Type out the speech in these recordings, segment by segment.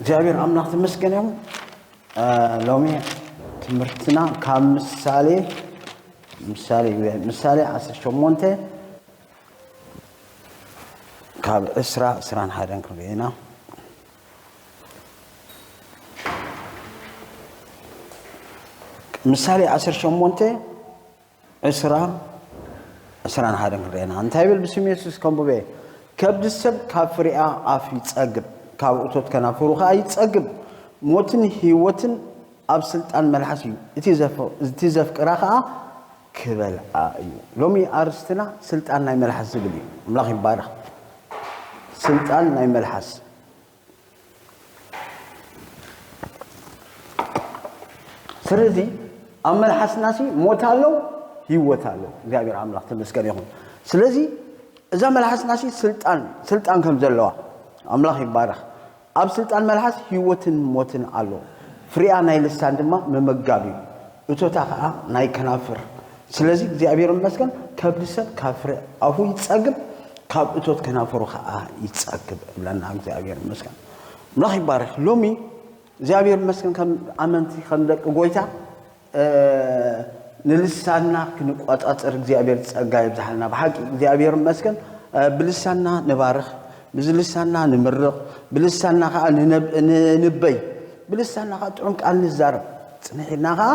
እግዚኣብሔር ኣምላኽ ተመስገን ይኹን። ሎሚ ትምህርትና ካብ ምሳሌ ምሳሌ ምሳሌ ዓሰርተ ሸሞንተ ካብ ዕስራ ዕስራን ሓደን ክንርኢ ኢና። ምሳሌ ዓሰርተ ሸሞንተ ዕስራ ዕስራን ሓደን ክንርኢ ኢና። እንታይ ይብል? ብስም የሱስ ከንብበ። ከብዲ ሰብ ካብ ፍሬኣ ኣፍ ይጸግብ፣ ካብ እቶት ከናፍሩ ከኣ ይጸግብ። ሞትን ህይወትን ኣብ ስልጣን መልሓስ እዩ፣ እቲ ዘፍቅራ ከኣ ክበልዓ እዩ። ሎሚ ኣርስትና ስልጣን ናይ መልሓስ ዝብል እዩ። ኣምላኽ ይባረኽ። ስልጣን ናይ መልሓስ። ስለዚ ኣብ መልሓስና ሲ ሞት ኣሎ፣ ህይወት ኣሎ። እግዚኣብሔር ኣምላኽ ተመስገን ይኹን። ስለዚ እዛ መልሓስና ሲ ስልጣን ስልጣን ከም ዘለዋ ኣምላኽ ይባረኽ። ኣብ ስልጣን መልሓስ ህይወትን ሞትን ኣሎ። ፍሬኣ ናይ ልሳን ድማ ምምጋብ እዩ፣ እቶታ ኸዓ ናይ ከናፍር። ስለዚ እግዚኣብሔር ይመስገን፣ ከብዲ ሰብ ካብ ፍሬ ኣፉ ይጸግብ፣ ካብ እቶት ከናፍሩ ኸዓ ይጸግብ እብለና። እግዚኣብሔር ይመስገን፣ ኣምላኽ ይባረኽ። ሎሚ እግዚኣብሔር ይመስገን፣ ከም ኣመንቲ ከም ደቂ ጎይታ ንልሳና ክንቆጻጸር እግዚኣብሔር ጸጋ የብዝሓልና። ብሓቂ እግዚኣብሔር ይመስገን። ብልሳና ንባርኽ፣ ብልሳና ንምርቕ፣ ብልሳና ከዓ ንንበይ፣ ብልሳና ከዓ ጥዑም ቃል ንዛረብ። ጽንሕ ኢልና ከዓ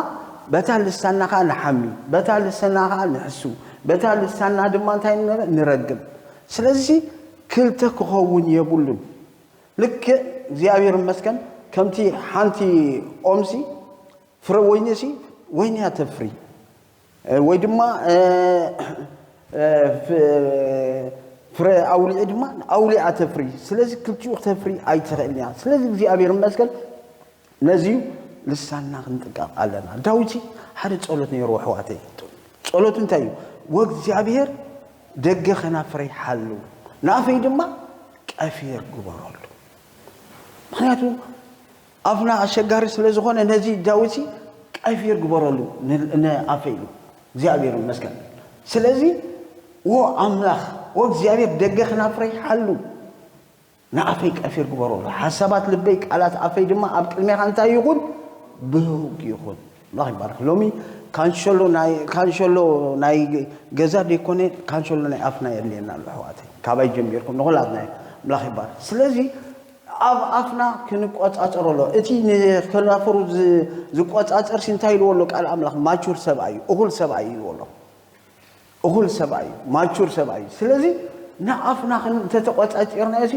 በታ ልሳና ከዓ ንሓሚ፣ በታ ልሳና ከዓ ንሕሱ፣ በታ ልሳና ድማ እንታይ ንረግም። ስለዚ ክልተ ክኸውን የብሉን። ልክዕ እግዚኣብሔር ይመስገን ከምቲ ሓንቲ ኦምሲ ፍረ ወይኒ ሲ ወይኒ እያ ተፍሪ፣ ወይ ድማ ፍረ ኣውሊዒ ድማ ኣውሊዓ ተፍሪ። ስለዚ ክልቲኡ ክተፍሪ ኣይትኽእልን እያ። ስለዚ እግዚኣብሔር ይመስገን ነዚ ልሳንና ክንጥንቀቕ ኣለና። ዳዊት ሓደ ጸሎት ነይሩ ኣሕዋተይ። ጸሎቱ እንታይ እዩ? ወእግዚኣብሔር ደገ ከናፍረይ ሓሉ፣ ንኣፈይ ድማ ቀፊር ግበረሉ። ምክንያቱ ኣፍና ኣሸጋሪ ስለ ዝኾነ ነዚ ዳዊት ቀፊር ግበረሉ ንኣፈይ ኢሉ። እግዚኣብሔር ይመስገን። ስለዚ ወ ኣምላኽ ወእግዚኣብሔር ደገ ከናፍረይ ሓሉ፣ ንኣፈይ ቀፊር ግበረሉ። ሓሳባት ልበይ ቃላት ኣፈይ ድማ ኣብ ቅድሜኻ እንታይ ይኹን? ብህግ ይኹን። ኣምላኽ ይባርክ። ሎሚ ካንሸሎ ናይ ካንሸሎ ናይ ገዛ ደይኮነ፣ ካንሸሎ ናይ ኣፍና የድልየና ኣሎ ኣሕዋተይ። ካባይ ጀሚርኩም ንኹላትና እዩ። ኣምላኽ ይባርክ። ስለዚ ኣብ ኣፍና ክንቆጻጸሮ ኣሎ። እቲ ንከናፍሩ ዝ- ዝቆጻጸር ሲ እንታይ ኢልዎ ኣሎ ቃል ኣምላኽ? ማቹር ሰብኣይ እዩ፣ እኹል ሰብኣይ እዩ ኢልዎ ኣሎ። እኹል ሰብኣይ እዩ፣ ማቹር ሰብኣይ እዩ። ስለዚ ንኣፍና ክን- እንተተቆጻጺርናዮ ሲ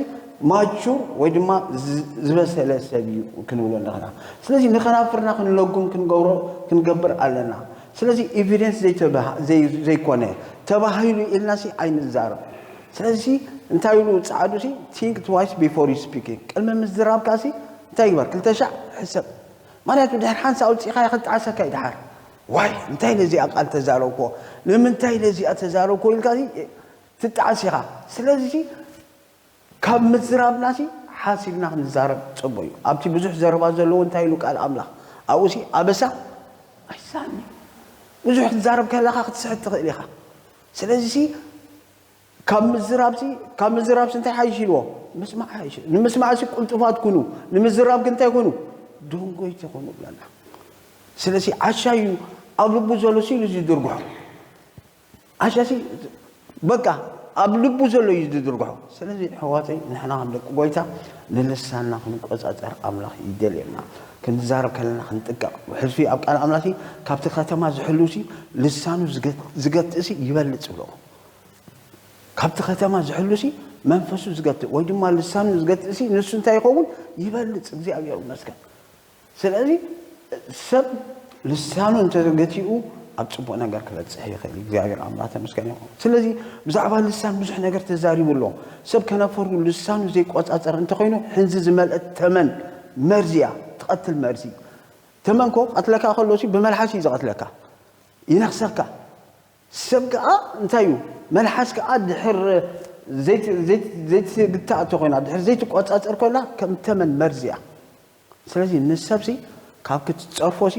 ማቹር ወይ ድማ ዝ- ዝበሰለ ሰብ እዩ ክንብሎ ንኽና። ስለዚ ንኸናፍርና ክንለጉም ክንገብሮ ክንገብር ኣለና። ስለዚ ኤቪደንስ ዘይተባህ- ዘይ- ዘይኮነ ተባሂሉ ኢልና ሲ ኣይንዛረብ። ስለዚ እንታይ ኢሉ ጻዕዱ ሲ think twice before you speaking፣ ቅድሚ ምዝራብካ ሲ እንታይ ግበር? ክልተ ሻዕ ሕሰብ። ማለት ድሕር ሓንሳ ኣውጺእኻ ክትጣዕሰካ ይድሓር። ዋይ እንታይ ነዚኣ ቃል ተዛረብኮ፣ ንምንታይ ነዚኣ ተዛረብኮ ኢልካ ሲ ትጣዕስ ኢኻ። ስለዚ ሲ ካብ ምዝራብና ሲ ሓሲብና ክንዛረብ ጽቡቅ እዩ። ኣብቲ ብዙሕ ዘረባ ዘለዎ እንታይ ኢሉ ቃል ኣምላኽ? ኣብኡ ሲ ኣበሳ ኣይሳኒ። ብዙሕ ትዛረብ ከለኻ ክትስሕት ትኽእል ኢኻ። ስለዚ ሲ ካብ ምዝራብ ሲ ካብ ምዝራብ ሲ እንታይ ሓይሽ ኢልዎ? ምስማዕ ሓይሽ። ንምስማዕ ሲ ቁልጡፋት ኩኑ፣ ንምዝራብ ግን እንታይ ኩኑ? ደንጎይቲ ኩኑ ብለና። ስለዚ ዓሻ እዩ ኣብ ልቡ ዘሎ ሲ ኢሉ ዝድርግሖ። ዓሻ ሲ በቃ ኣብ ልቡ ዘሎ እዩ ዝድርግሖ። ስለዚ ኣሕዋተይ ንሕና ከም ደቂ ጎይታ ንልሳንና ክንቆጻጸር ኣምላኽ ይደልየና። ክንዛረብ ከለና ክንጥቀቕ። ሕልፊ ኣብ ቃል ኣምላኽ ሲ ካብቲ ከተማ ዝሕሉ ሲ ልሳኑ ዝገት- ዝገትእ ሲ ይበልጽ ብሎ። ካብቲ ከተማ ዝሕሉ ሲ መንፈሱ ዝገትእ ወይ ድማ ልሳኑ ዝገትእ ሲ ንሱ እንታይ ይኸውን? ይበልጽ። እግዚኣብሔር ይመስገን። ስለዚ ሰብ ልሳኑ እንተገቲኡ ኣብ ጽቡቕ ነገር ክበጽሕ ይኽእል። እግዚኣብሔር ኣምላኽ ተመስገን ይኹን። ስለዚ ብዛዕባ ልሳን ብዙሕ ነገር ተዛሪቡ ኣሎ። ሰብ ከነፈሩ ልሳኑ ዘይቆጻጸር እንተኾይኑ ሕንዚ ዝመልአት ተመን መርዚ እያ፣ ትቐትል መርዚ። ተመንኮ ቀትለካ ከሎ ሲ ብመልሓስ እዩ ዝቐትለካ፣ ይነኽሰካ። ሰብ ከኣ እንታይ እዩ? መልሓስ ከኣ ድሕር ዘይት- ዘይት- ዘይትግታእ እንተኾይና፣ ድሕር ዘይትቆጻጸር ኮይና ከም ተመን መርዚ እያ። ስለዚ ንሰብሲ ካብ ክትጸርፎሲ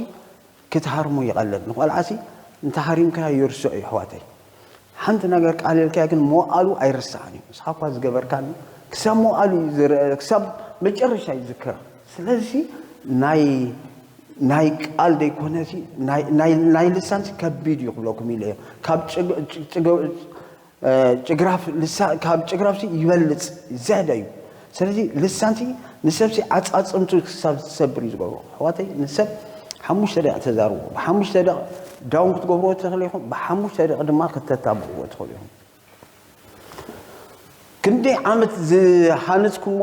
ክትሃርሞ ይቐለል። ንቆልዓሲ እንተሃሪምካዮ ይርስዖ እዩ ኣሕዋተይ። ሓንቲ ነገር ቃል ኢልካዮ ግን መዋእሉ ኣይርሳዕን እዩ። ንስኻ እኳ ዝገበርካኒ ክሳብ መዋእሉ እዩ ዝረ- ክሳብ መጨረሻ ይዝክራ። ስለዚ ናይ ናይ ቃል ዘይኮነሲ ናይ ልሳንሲ ከቢድ እዩ ክብለኩም ኢለ እዮ። ካብ ጭግራፍካብ ጭግራፍሲ ይበልፅ፣ ዝያዳ እዩ። ስለዚ ልሳንሲ ንሰብሲ ዓፃፅምቱ ክሳብ ዝሰብር እዩ ዝገብሮ። ኣሕዋተይ፣ ንሰብ ሓሙሽተ ደቂቕ ተዛርቡ። ብሓሙሽተ ደቂቕ ዳውን ክትገብርዎ ትኽእል ኢኹም፣ ብሓሙሽተ ደቂቕ ድማ ክተታብዕዎ ትኽእሉ ኢኹም። ክንደይ ዓመት ዝሃነፅኩሞ፣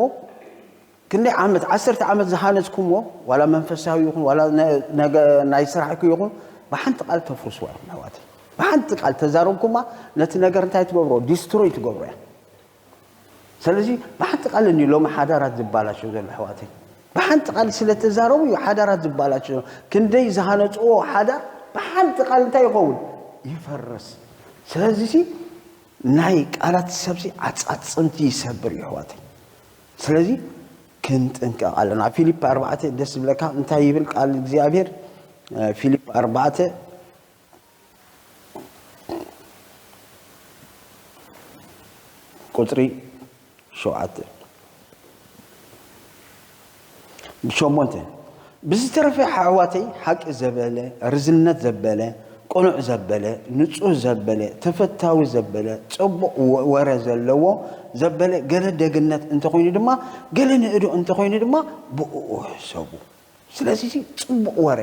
ክንደይ ዓመት፣ ዓሰርተ ዓመት ዝሃነፅኩሞ፣ ዋላ መንፈሳዊ ይኹን ዋላ ናይ ስራሕኩ ይኹን፣ ብሓንቲ ቃል ተፍርስዋ ኢኹም ኣሕዋተይ። ብሓንቲ ቃል ተዛረብኩማ፣ ነቲ ነገር እንታይ ትገብሮ? ዲስትሮይ ትገብሮ እያ። ስለዚ ብሓንቲ ቃል እንዲ ሎሚ ሓዳራት ዝበላሸው ዘሎ ኣሕዋተይ፣ ብሓንቲ ቃል ስለ ተዛረቡ እዩ ሓዳራት ዝበላሸው። ክንደይ ዝሃነፅዎ ሓዳር ብሓንቲ ቃል እንታይ ይኸውን? ይፈርስ። ስለዚ ናይ ቃላት ሰብሲ ዓፃፅምቲ ይሰብር እዩ ኣሕዋተይ። ስለዚ ክንጥንቀቕ ኣለና። ፊልፕ ኣርባዕተ ደስ ዝብለካ እንታይ ይብል ቃል እግዚኣብሔር? ፊልፕ ኣርባዕተ ቁፅሪ ሸውዓተ ሸሞንተ ብዝተረፈ ኣሕዋተይ ሓቂ ዘበለ፣ ርዝነት ዘበለ፣ ቅኑዕ ዘበለ፣ ንፁህ ዘበለ፣ ተፈታዊ ዘበለ፣ ፅቡቕ ወረ ዘለዎ ዘበለ፣ ገለ ደግነት እንተኾይኑ ድማ፣ ገለ ንእዶ እንተኾይኑ ድማ ብእኡ ሕሰቡ። ስለዚ ፅቡቕ ወረ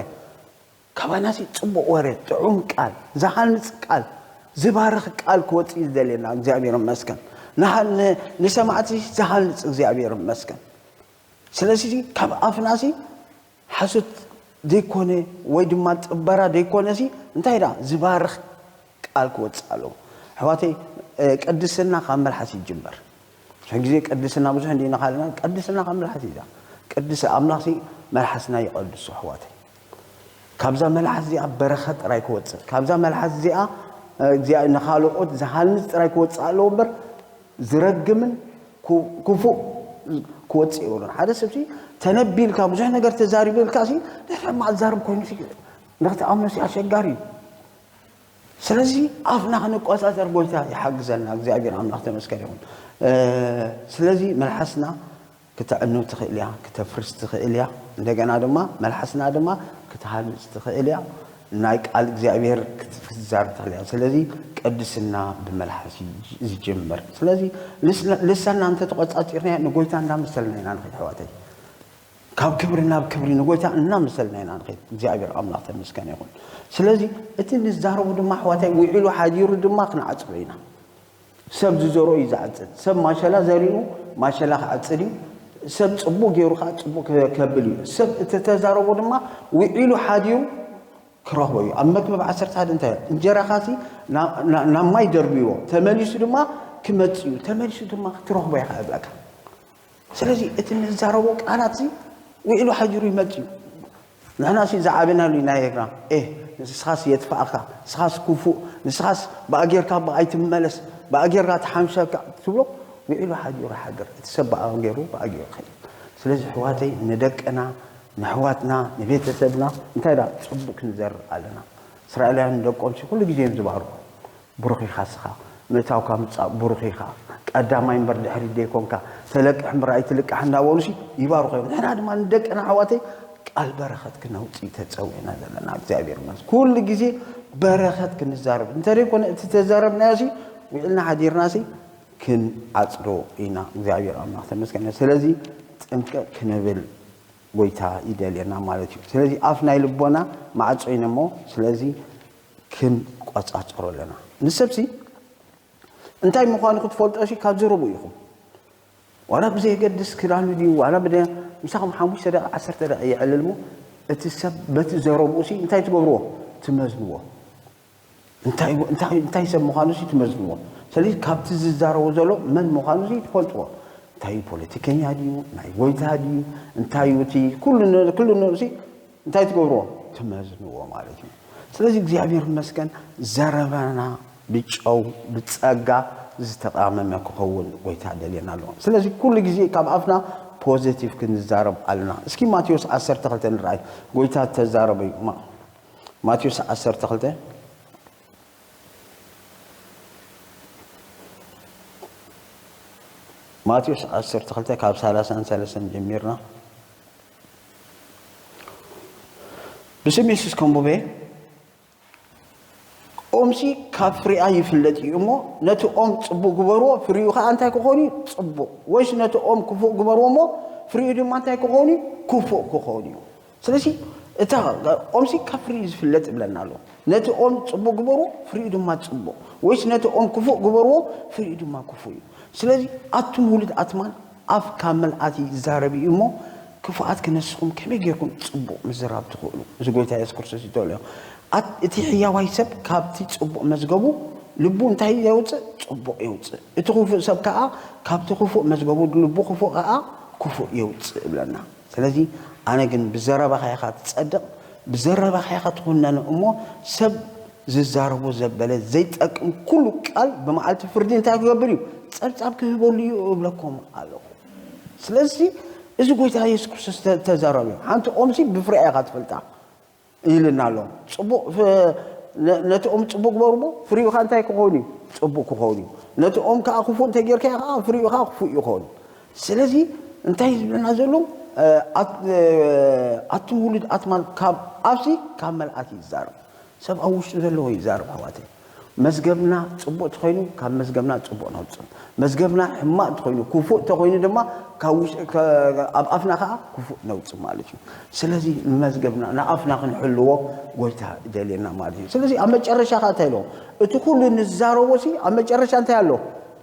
ካባናሲ ፅቡቕ ወረ፣ ጥዑም ቃል፣ ዝሃንፅ ቃል፣ ዝባርኽ ቃል ክወፅእ እዩ ዝደልየና። እግዚኣብሔር ይመስገን። ንሰማዕቲ ዝሃንፅ እግዚኣብሔር ይመስገን። ስለዚ ካብ ኣፍናሲ ሓሶት ዘይኮነ ወይ ድማ ጥበራ ዘይኮነሲ እንታይ ዳ ዝባርኽ ቃል ክወፅእ ኣለዎ። ኣሕዋተይ፣ ቅድስና ካብ መልሓስ ይጅመር። ብዙሕ ግዜ ቅድስና ብዙሕ እንዲ ነኻልና፣ ቅድስና ካብ መልሓስ እዛ ቅድስ ኣምላኽሲ መልሓስና ይቐድሱ ኣሕዋተይ። ካብዛ መልሓስ እዚኣ በረኸት ጥራይ ክወፅእ፣ ካብዛ መልሓስ እዚኣ ንኻልኦት ዝሃንፅ ጥራይ ክወፅእ ኣለዎ እምበር ዝረግምን ክፉእ ክወፅእ የብሉን። ሓደ ሰብሲ ተነቢልካ ብዙሕ ነገር ተዛሪበልካ ሲ ድሕሪ ማዛረብ ኮይኑ ንክትኣምኖ ሲ ኣሸጋሪ እዩ። ስለዚ ኣፍና ክንቆፃፀር ጎይታ ይሓግዘና። እግዚኣብሔር ኣምላኽ ተመስገን ይኹን። ስለዚ መልሓስና ክተዕኑ ትኽእል እያ፣ ክተፍርስ ትኽእል እያ። እንደገና ድማ መልሓስና ድማ ክትሃንፅ ትኽእል እያ። ናይ ቃል እግዚኣብሔር ክትዛር ትኽእል እያ። ስለዚ ቅድስና ብመልሓስ ዝጅምር። ስለዚ ልሳና እንተተቆፃፂርና ንጎይታ እንዳመሰልና ኢና ንኽእል ኣሕዋተይ። ካብ ክብሪ ናብ ክብሪ ንጎይታ እናመሰልና ኢና ንኸይድ። እግዚኣብሔር ኣምላኽ ተመስገን ይኹን። ስለዚ እቲ ንዛረቡ ድማ ኣሕዋታይ ውዒሉ ሓዲሩ ድማ ክንዓፅዶ ኢና። ሰብ ዝዘርኦ እዩ ዝዓፅድ። ሰብ ማሸላ ዘሪኡ ማሸላ ክዓፅድ እዩ። ሰብ ፅቡቅ ገይሩ ከዓ ፅቡቅ ከብል እዩ። ሰብ እተተዛረቦ ድማ ውዒሉ ሓዲሩ ክረኽቦ እዩ። ኣብ መክብብ ዓሰርተ ሓደ እንታይ እንጀራኻሲ ናብ ማይ ደርብዎ ተመሊሱ ድማ ክመፅ እዩ። ተመሊሱ ድማ ክትረኽቦ ኢኻ እብለካ። ስለዚ እቲ ንዛረቦ ቃላት ሲ ውዒሉ ሓዲሩ ይመጽእ እዩ። ንሕና ሲ ዝዓበናሉ ኢና ጌርና። ኤህ ንስኻስ የጥፋእካ፣ ንስኻስ ክፉእ፣ ንስኻስ ብኣ ጌርካ ብኣይ ትመለስ፣ ብኣ ጌርካ ትሓምሸካ ትብሎ ውዒሉ ሓዲሩ ሓድር። እቲ ሰብ ብኣ ጌሩ ብኣ ጌሩ ኸይድ። ስለዚ ኣሕዋተይ ንደቅና ንኣሕዋትና ንቤተሰብና እንታይ ዳ ጽቡቕ ክንዘርእ ኣለና። እስራኤላውያን ንደቆም ሲ ኩሉ ግዜ እዮም ዝባርኹ። ብሩኽ ኢኻ ስኻ፣ ምእታውካ ምጻእ ብሩኽ ኢኻ፣ ቀዳማይ እምበር ድሕሪት ደይኮንካ፣ ተለቅሕ እምበር ኣይትልቃሕ እንዳበሉሲ ይባርኾ እዮም። ንሕና ድማ ንደቅና ኣሕዋተይ ቃል በረኸት ክነውፅእ ተፀዊዕና ዘለና እግዚኣብሔር ይመስገን። ኩሉ ግዜ በረኸት ክንዛረብ እንተደይኮነ እቲ ተዛረብናዮሲ ውዕልና ሓዲርናሲ ክንዓፅዶ ኢና። እግዚኣብሔር ኣምላኽ ተመስገነ። ስለዚ ጥንቅቕ ክንብል ጎይታ ይደልየና ማለት እዩ። ስለዚ ኣፍ ናይ ልቦና ማዕጾ ኢና እሞ ስለዚ ክንቆጻጸሮ ኣለና። ንሰብሲ እንታይ ምዃኑ ክትፈልጦ ሲ ካብ ዘረብኡ ኢኹም። ዋላ ብዘየገድስ ክዳኑ ድዩ ዋላ ብደ ምሳኹም ሓሙሽተ ደቂቕ ዓሰርተ ደቂቕ ይዕልል እሞ እቲ ሰብ በቲ ዘረብኡ ሲ እንታይ ትገብርዎ? ትመዝንዎ። እንታይ እንታይ እንታይ ሰብ ምዃኑ ሲ ትመዝንዎ። ስለዚ ካብቲ ዝዛረቦ ዘሎ መን ምዃኑ ሲ ትፈልጥዎ። እንታይ እዩ ፖለቲከኛ ድዩ ናይ ጎይታ ድዩ እንታይ እዩ እቲ ኩሉ ነ- ኩሉ ንርእሲ እንታይ ትገብርዎ ትመዝንዎ ማለት እዩ። ስለዚ እግዚኣብሔር ይመስገን ዘረባና ብጨው ብጸጋ ዝተቃመመ ክኸውን ጎይታ ደልየና ኣለዎ። ስለዚ ኩሉ ግዜ ካብ ኣፍና ፖዘቲቭ ክንዛረብ ኣለና። እስኪ ማቴዎስ ዓሰርተ ክልተ ንርኣይ። ጎይታ ተዛረበ እዩ። ማ- ማቴዎስ ዓሰርተ ክልተ ማቴዎስ ዓሰርተ ክልተ ካብ ሰላሳን ሰለስተን ጀሚርና ብስም የሱስ ከንቡበ። ኦምሲ ካብ ፍሪኣ ይፍለጥ እዩ እሞ፣ ነቲ ኦም ጽቡቕ ግበርዎ፣ ፍሪኡ ኸኣ እንታይ ክኾን እዩ? ጽቡቕ። ወይስ ነቲ ኦም ክፉእ ግበርዎ እሞ፣ ፍሪኡ ድማ እንታይ ክኾን እዩ? ክፉእ ክኾን እዩ። ስለዚ እታ ኦምሲ ካብ ፍሪኡ ዝፍለጥ ይብለና ኣሎ። ነቲ ኦም ጽቡቕ ግበርዎ፣ ፍሪኡ ድማ ጽቡቕ። ወይስ ነቲ ኦም ክፉእ ግበርዎ፣ ፍሪኡ ድማ ክፉእ እዩ። ስለዚ ኣቱም ውሉድ ኣትማን፣ ኣፍ ካብ መልኣቲ ይዛረብ እዩ እሞ፣ ክፉኣት ክነስኹም ከመይ ጌርኩም ጽቡቕ ምዝራብ ትኽእሉ? እዚ ጎይታ የሱስ ክርስቶስ ይተልዮ። ኣት-፣ እቲ ሕያዋይ ሰብ ካብቲ ጽቡቕ መዝገቡ ልቡ እንታይ የውጽእ? ጽቡቕ የውጽእ። እቲ ክፉእ ሰብ ከኣ ካብቲ ክፉእ መዝገቡ፣ ልቡ ክፉእ ከኣ ክፉእ የውጽእ እብለና። ስለዚ ኣነ ግን ብዘረባኻ ኢኻ ትጸድቕ፣ ብዘረባኻ ኢኻ ትኹነን እሞ፣ ሰብ ዝዛረቦ ዘበለ ዘይጠቅም ኩሉ ቃል ብመዓልቲ ፍርዲ እንታይ ክገብር እዩ? ጸብጻብ ክህበሉ እዩ እብለኩም ኣለኹ። ስለዚ እዚ ጎይታ የሱስ ክርስቶስ ተ-፣ ተዛረበ። ሓንቲ ኦምሲ ብፍሬኣ ኢኻ ትፈልጣ ኢልና ኣሎ። ጽቡቕ ፍ-፣ ነ-፣ ነቲ ኦም ጽቡቕ ግበርዎ፣ ፍሪኡ ኸኣ እንታይ ክኸውን እዩ? ጽቡቕ ክኸውን እዩ። ነቲ ኦም ከኣ ክፉእ እንተ ጌርካዮ ኸኣ፣ ፍሪኡ ኸኣ ክፉእ ይኸውን። ስለዚ እንታይ ዝብለና ዘሎ? እ፣ ኣት-፣ እ፣ ኣቱም ውሉድ ኣትማን፣ ካብ ኣፍሲ ካብ መልኣቲ ይዛረብ። ሰብ ኣብ ውሽጡ ዘለዎ ይዛረብ፣ ኣሕዋተይ። መዝገብና ጽቡቕ ተኾይኑ፣ ካብ መዝገብና ጽቡቕ ነውጽእ። መዝገብና ሕማቕ ተኾይኑ፣ ክፉእ ተኾይኑ ድማ፣ ካብ ውሽ-፣ ከ-፣ ኣብ ኣፍና ኸኣ ክፉእ ነውጽእ ማለት እዩ። ስለዚ ንመዝገብና፣ ንኣፍና ክንሕልዎ ጎይታ ይደልየና ማለት እዩ። ስለዚ ኣብ መጨረሻ ኸኣ እንታይ ኢሎ? እቲ ኩሉ ንዛረቦሲ ኣብ መጨረሻ እንታይ ኣሎ?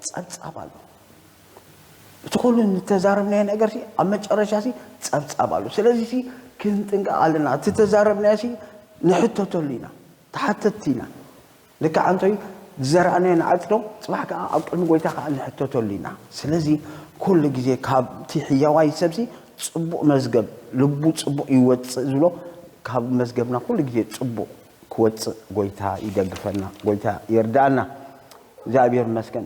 ጸብጻብ ኣሎ። እቲ ኩሉ ንተዛረብናዮ ነገርሲ ኣብ መጨረሻሲ ጸብጻብ ኣሎ። ስለዚሲ ክንጥንቀቕ ኣለና። እቲ ተዛረብናዮሲ ንሕተተሉ ኢና፣ ተሓተትቲ ኢና። ልክዕ ኣንቶይ ዝዘራእናዮ ንዓጽዶ፣ ጽባሕ ከኣ ኣብ ቅድሚ ጎይታ ከኣ ንሕተተሉ ኢና። ስለዚ ኩሉ ግዜ ካብቲ ሕያዋይ ሰብሲ ጽቡቕ መዝገብ፣ ልቡ ጽቡቕ ይወጽእ ዝብሎ፣ ካብ መዝገብና ኩሉ ግዜ ጽቡቕ ክወጽእ ጎይታ ይደግፈና፣ ጎይታ ይርድኣና። እግዚኣብሔር ይመስገን።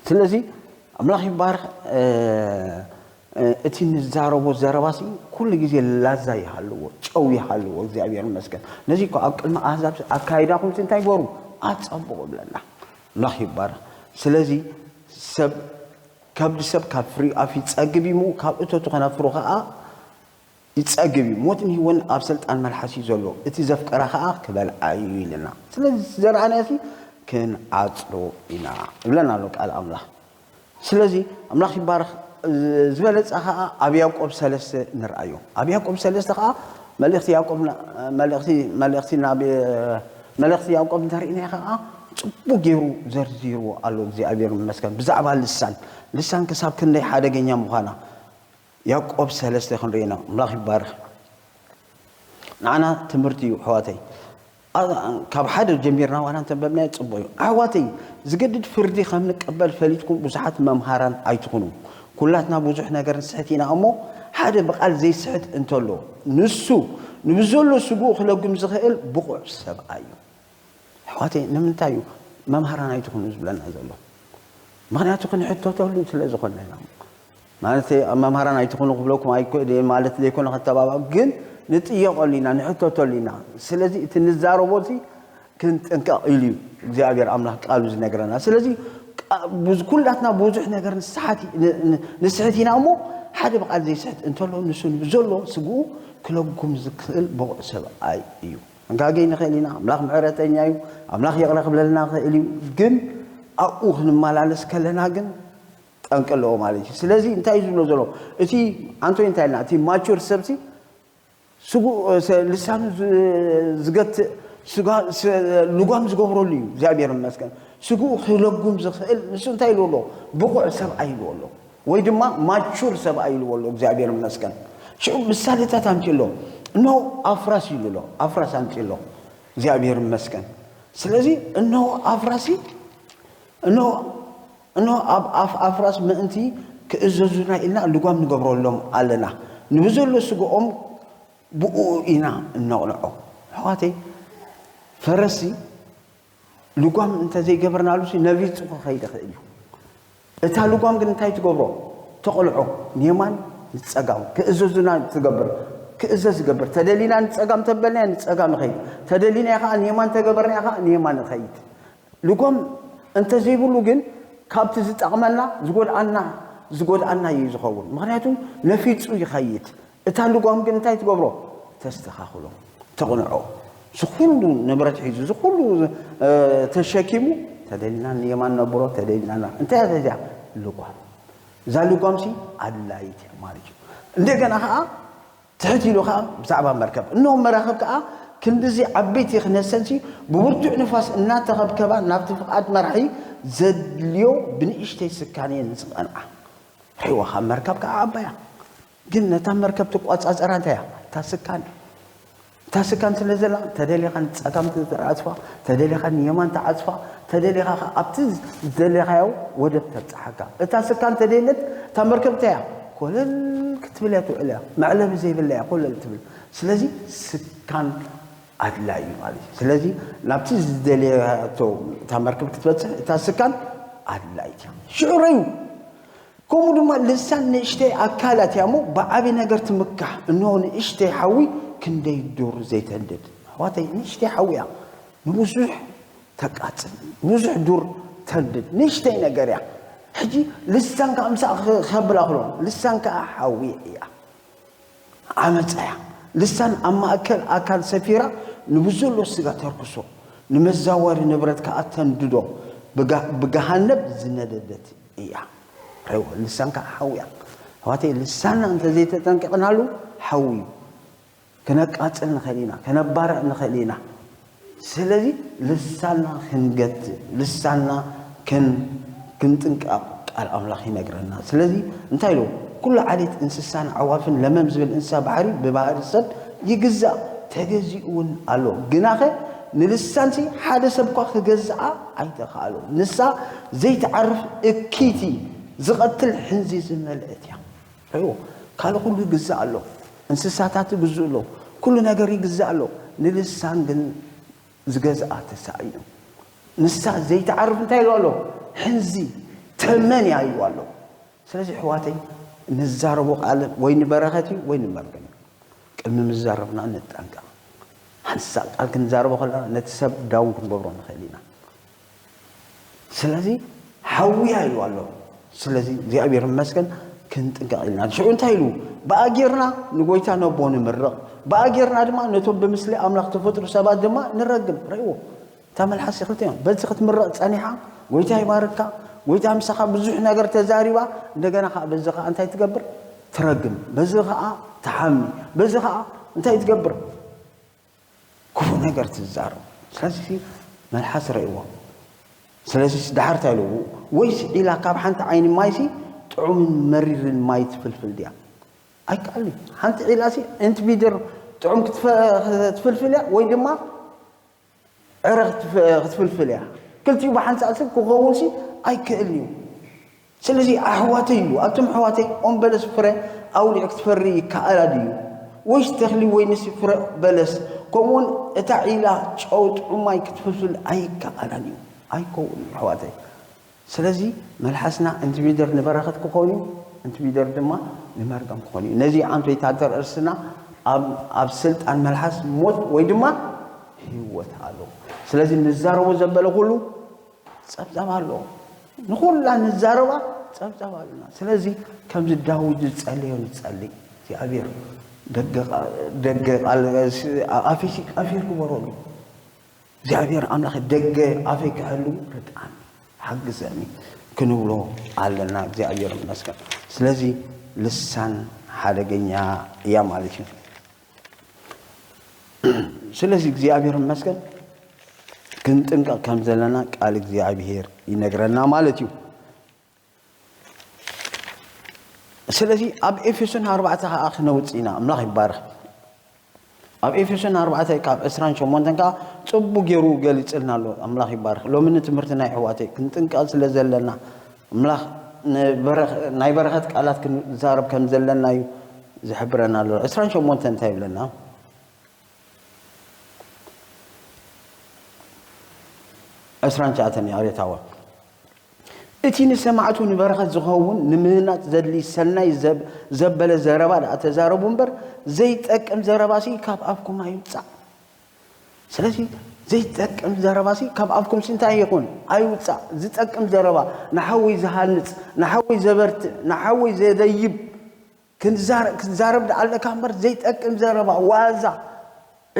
ስለዚ ኣምላኽ ይባርኽ። እ፣ እ፣ እቲ ንዛረቦ ዘረባሲ ኩሉ ግዜ ላዛ ይሃልዎ፣ ጨው ይሃልዎ። እግዚኣብሔር ይመስገን። ነዚ እኮ ኣብ ቅድሚ ኣህዛብ ኣካይዳኹምሲ እንታይ ግበሩ? ኣጸብቑ ይብለና። ኣምላኽ ይባረኽ። ስለዚ ሰብ፣ ከብዲ ሰብ ካብ ፍሪኡ ኣፍ ይጸግብ እዩ፣ ካብ እቶቱ ከናፍሩ ከኣ ይጸግብ እዩ። ሞትን ህይወትን ኣብ ስልጣን መልሓስ እዩ ዘሎ፣ እቲ ዘፍቀራ ከኣ ክበልዓ እዩ ኢልና። ስለዚ ዘርኣናሲ ክንዓጽዶ ኢና ይብለና ኣሎ ቃል ኣምላኽ። ስለዚ ኣምላኽ ይባረኽ። ዝበለጸ ከኣ ኣብ ያዕቆብ ሰለስተ ንርኣዮ። ኣብ ያዕቆብ ሰለስተ ከኣ መልእኽቲ ያዕቆብ ና-፣ መልእኽቲ፣ መልእኽቲ ናብ፣ መልእኽቲ ያዕቆብ እንተርኢናዮ ከኣ ጽቡቕ ገይሩ ዘርዚርዎ ኣሎ። እግዚኣብሔር ይመስገን። ብዛዕባ ልሳን፣ ልሳን ክሳብ ክንደይ ሓደገኛ ምዃና ያዕቆብ ሰለስተ ክንርኢ ኢና። ኣምላኽ ይባረኽ። ንዓና ትምህርቲ እዩ፣ ኣሕዋተይ። ኣ-፣ ካብ ሓደ ጀሚርና ዋላ እንተንበብናዮ ጽቡቕ እዩ። ኣሕዋተይ፣ ዝገድድ ፍርዲ ከም ንቀበል ፈሊጥኩም ብዙሓት መምሃራን ኣይትኹኑ። ኩላትና ብዙሕ ነገር ንስሕት ኢና እሞ፣ ሓደ ብቓል ዘይስሕት እንተሎ፣ ንሱ ንብዘሎ ስግኡ ክለጉም ዝኽእል ብቑዕ ሰብኣይ እዩ። ኣሕዋተይ፣ ንምንታይ እዩ መምሃራን ኣይትኹኑ ዝብለና ዘሎ? ምኽንያቱ ክንሕተተሉ ስለ ዝኾንና ኢና። ማለት መምሃራን ኣይትኹኑ ክብለኩም ኣይኮ-፣ ማለት ዘይኮነ ከተባብዖ፣ ግን ንጥየቐሉ ኢና፣ ንሕተተሉ ኢና። ስለዚ እቲ ንዛረቦ እዚ ክንጥንቀቕ ኢሉ እዩ እግዚኣብሔር ኣምላኽ ቃሉ ዝነግረና። ስለዚ ቃ-፣ ብዙ-፣ ኩላትና ብዙሕ ነገር ንስሓት ኢ-፣ ን-፣ ን-፣ ንስሕት ኢና እሞ፣ ሓደ ብቓል ዘይስሕት እንተሎ ንሱ ንብዘሎ ስግኡ ክለጉም ዝኽእል ብቑዕ ሰብኣይ እዩ። ክንጋገይ ንኽእል ኢና። ኣምላኽ ምሕረተኛ እዩ። ኣምላኽ ይቕረ ክብለልና ይኽእል እዩ። ግን ኣብኡ ክንመላለስ ከለና ግን ጠንቂ ኣለዎ ማለት እዩ። ስለዚ እንታይ እዩ ዝብሎ ዘሎ? እቲ ኣንቶኒ እንታይ ኢልና? እቲ ማቹር ሰብሲ ስጉ-፣ ሰ-፣ ልሳኑ ዝ-፣ ዝገትእ ስጋ-፣ ስ-፣ ልጓም ዝገብረሉ እዩ። እግዚኣብሔር ይመስገን። ስግኡ ክለጉም ዝኽእል ንሱ እንታይ ኢልዎ ኣሎ? ብቑዕ ሰብኣይ ኢልዎ ኣሎ። ወይ ድማ ማቹር ሰብኣይ ኢልዎ ኣሎ። እግዚኣብሔር ይመስገን። ሽዑ ምሳሌታት ኣምፅኡ ኣሎ። እነሆ ኣፍራስ ኢሉ ኣሎ። ኣፍራስ ኣምፅኡ ኣሎ። እግዚኣብሔር ይመስገን። ስለዚ እነሆ ኣፍራሲ፣ እነሆ፣ እነሆ ኣብ ኣፍ ኣፍራስ ምእንቲ ክእዘዙና ኢልና ልጓም ንገብረሎም ኣለና። ንብዘሎ ስግኦም ብኡ ኢና እነቕንዖ። ኣሕዋተይ፣ ፈረሲ ልጓም እንተዘይገበርናሉሲ ነቢጹ ክኸይድ ይኽእል እዩ። እታ ልጓም ግን እንታይ ትገብሮ? ተቕልዖ፣ ንየማን ንጸጋም ክእዘዙና ትገብር። ክእዘዝ ይገብር። ተደሊና ንጸጋም ተበልናያ ንጸጋም ንኸይድ። ተደሊናያ ከኣ ንየማን ተገበርናያ ከኣ ንየማን ንኸይድ። ልጓም እንተዘይብሉ ግን ካብቲ ዝጠቕመና ዝጎድኣና፣ ዝጎድኣና እዩ ዝኸውን። ምኽንያቱ ነፊጹ ይኸይድ። እታ ልጓም ግን እንታይ ትገብሮ? ተስተኻኽሎ፣ ተቕንዖ። እዚ ኩሉ ንብረት ሒዙ፣ እዚ ኩሉ፣ እ፣ ተሸኪሙ፣ ተደሊና ንየማን ነብሮ፣ ተደሊና ና-፣ እንታይ እያ እዚኣ? ልጓም። እዛ ልጓምሲ ኣድላይት እያ ማለት እዩ። እንደገና ኸዓ ትሕት ኢሉ ኸዓ ብዛዕባ መርከብ፣ እነሆ መራኽብ ከኣ ክንድዚ ዓበይቲ ክነሰንሲ ብብርቱዕ ንፋስ እናተኸብከባ ናብቲ ፍቓድ መራሒ ዘድልዮ ብንእሽተይ ስካን እየን ዝቐንዓ። ርኢዋ፣ ካብ መርከብ ከኣ ዓባያ። ግን ነታ መርከብ ትቋጻጸራ እንታይ እያ? እታ ስካን። እታ ስካን ስለ ዘላ፣ ተደሊኻ ንጸጋም ትዓጽፋ፣ ተደሊኻ ንየማን ትዓጽፋ፣ ተደሊኻ ከኣ ኣብቲ ዝደለኻዮ ወደብ ተብጽሓካ። እታ ስካን ተደልየት፣ እታ መርከብ እንታይ እያ? ኮለል ክትብል እያ ትውዕል እያ። መዕለቢ ዘይብላ እያ ኮለል ትብል። ስለዚ ስካን ኣድላዪ እዩ ማለት እዩ። ስለዚ ናብቲ ዝደለያቶ እታ መርከብ ክትበጽሕ እታ ስካን ኣድላዪት እያ። ሽዑ ረዩ። ከምኡ ድማ ልሳን ንእሽተይ ኣካላት እያ እሞ ብዓቢ ነገር ትምካሕ። እንሆ ንእሽተይ ሓዊ ክንደይ ዱር ዘይተንድድ። ኣሕዋተይ፣ ንእሽተይ ሓዊ እያ ንብዙሕ ተቃጽል፣ ብዙሕ ዱር ተንድድ። ንእሽተይ ነገር እያ። ሕጂ ልሳን ከኣ ምሳኣ ክኸብላ ክሎ፣ ልሳን ከኣ ሓዊ እያ። ዓመጻ እያ። ልሳን ኣብ ማእከል ኣካል ሰፊራ ንብዘሎ ስጋ ተርክሶ፣ ንመዛወሪ ንብረት ከኣ ተንድዶ፣ ብጋ-፣ ብገሃነብ ዝነደደት እያ። ረእይዎ፣ ልሳን ከኣ ሓዊ እያ። ኣሕዋተይ፣ ልሳንና እንተዘይተጠንቂቕናሉ ሓዊ እዩ። ክነቃጽል ንኽእል ኢና፣ ከነባርዕ ንኽእል ኢና። ስለዚ ልሳንና ክንገትእ፣ ልሳንና ክን-፣ ክንጥንቀቕ ቃል ኣምላኽ ይነግረና። ስለዚ እንታይ ኢሉ? "ኩሉ ዓሌት እንስሳን ኣዕዋፍን ለመም ዝብል እንስሳ ባሕሪ ብባህሪ ሰብ ይግዛእ፣ ተገዚኡ እውን ኣሎ። ግናኸ ንልሳንሲ ሓደ ሰብ እኳ ክገዝኣ ኣይተኻእሎ። ንሳ ዘይትዓርፍ እክይቲ፣ ዝቐትል ሕንዚ ዝመልአት እያ።" ርእይዎ፣ ካልእ ኩሉ ይግዛእ ኣሎ። እንስሳታት ይግዝኡ ኣሎ። ኩሉ ነገር ይግዛእ ኣሎ። ንልሳን ግን ዝገዝኣ ተሳኢኑ። ንሳ ዘይትዓርፍ እንታይ ኢሉ ኣሎ? ሕንዚ ተመን እያ ኢሉ ኣሎ። ስለዚ ኣሕዋተይ፣ ንዛረቦ ቃል ወይ ንበረኸት እዩ ወይ ንመርገም እዩ። ቅድሚ ምዛረብና ንጠንቀቕ። ሓንሳእ ቃል ክንዛረቦ ከለና ነቲ ሰብ ዳውን ክንገብሮ ንኽእል ኢና። ስለዚ ሓውያ ኢሉ ኣሎ። ስለዚ እግዚኣብሔር ይመስገን ክንጥንቀቕ ኢልና። ሽዑ እንታይ ኢሉ? ብኣ ጌርና ንጎይታ ነቦ ንምርቕ፣ ብኣ ጌርና ድማ ነቶም ብምስሊ ኣምላኽ ተፈጥሩ ሰባት ድማ ንረግም። ርእይዎ፣ እታ መልሓስ ክልተ እዮም። በዚ ክትምረቕ ጸኒሓ፣ ጎይታ ይባርካ፣ ጎይታ ምሳኻ ብዙሕ ነገር ተዛሪባ፣ እንደገና ኸዓ በዚ ኸዓ እንታይ ትገብር? ትረግም። በዚ ኸዓ ትሓሚ። በዚ ኸዓ እንታይ ትገብር? ክፉእ ነገር ትዛረብ። ስለዚ መልሓስ ርእይዎ። ስለዚ ደሓር እንታይ ኢሉ? "ወይስ ዒላ ካብ ሓንቲ ዓይኒ ማይሲ ጥዑምን መሪርን ማይ ትፍልፍል ድያ?" ኣይከኣልን እዩ። ሓንቲ ዒላሲ እንቲ ቢደር ጥዑም ክትፈ-፣ ክትፍልፍል እያ ወይ ድማ ዕረ ክትፍ-፣ ክትፍልፍል እያ። ክልቲኡ ብሓንሳእ ሰብ ክኸውንሲ ኣይክእልን እዩ። ስለዚ ኣሕዋተይ ኢሉ፣ ኣቱም ኣሕዋተይ፣ ኦም በለስ ፍረ ኣውሊዑ ክትፈሪ ይከኣላ ድዩ? ወይስ ተኽሊ ወይንሲ ፍረ በለስ፣ ከምኡውን እታ ዒላ ጨው ጥዑም ማይ ክትፍልፍል ኣይከኣላን እዩ። ኣይከውን እዩ ኣሕዋተይ። ስለዚ መልሓስና እንቲ ቢደር ንበረኸት ክኾን እዩ፣ እንቲ ቢደር ድማ ንመርገም ክኾን እዩ። ነዚ ዓንቶ ይታደር እርስና ኣብ፣ ኣብ ስልጣን መልሓስ ሞት ወይ ድማ ህይወት ኣሎ። ስለዚ ንዛረቦ ዘበለ ኩሉ ጸብጻብ ኣለዎ። ንኹላ ንዛረባ ጸብጻብ ኣለና። ስለዚ ከምዚ ዳዊት ዝጸለዮ ንጸሊ። እግዚኣብሔር ደገ ቃ-፣ ደገ ቃል፣ ኣፌሲ ቀፊር ግበረሉ። እግዚኣብሔር ኣምላኽ ደገ ኣፈይ ክሕሉ ርድኣኒ፣ ሓግዘኒ ክንብሎ ኣለና። እግዚኣብሔር ይመስገን። ስለዚ ልሳን ሓደገኛ እያ ማለት እዩ። ስለዚ እግዚኣብሔር ይመስገን ክንጥንቀቕ ከም ዘለና ቃል እግዚኣብሔር ይነግረና ማለት እዩ። ስለዚ ኣብ ኤፌሶን ኣርባዕተ ከኣ ክነውጽእ ኢና። ኣምላኽ ይባረኽ። ኣብ ኤፌሶን ኣርባዕተ ካብ ዕስራን ሸሞንተን ከኣ ጽቡቕ ገይሩ ገሊጽልና ኣሎ። ኣምላኽ ይባረኽ። ሎሚ ንትምህርቲ ናይ ኣሕዋተይ ክንጥንቀቕ ስለ ዘለና ኣምላኽ ንበረኸ-፣ ናይ በረኸት ቃላት ክንዛረብ ከም ዘለና እዩ ዝሕብረና ኣሎ። ዕስራን ሸሞንተን እንታይ ይብለና? ዕስራን ትሽዓተን ይቕሬታዋ። እቲ ንሰማዕቱ ንበረኸት ዝኸውን ንምህናጽ ዘድሊ ሰናይ ዘብ-፣ ዘበለ ዘረባ ደኣ ተዛረቡ እምበር፣ ዘይጠቅም ዘረባሲ ካብ ኣፍኩም ኣይውጻእ። ስለዚ ዘይጠቅም ዘረባሲ ካብ ኣፍኩምሲ እንታይ ይኹን? ኣይውጻእ። ዝጠቅም ዘረባ፣ ንሓወይ ዝሃንጽ፣ ንሓወይ ዘበርትዕ፣ ንሓወይ ዘደይብ፣ ክንዛረ- ክትዛረብ ደኣ ኣለካ እምበር ዘይጠቅም ዘረባ፣ ዋዛ፣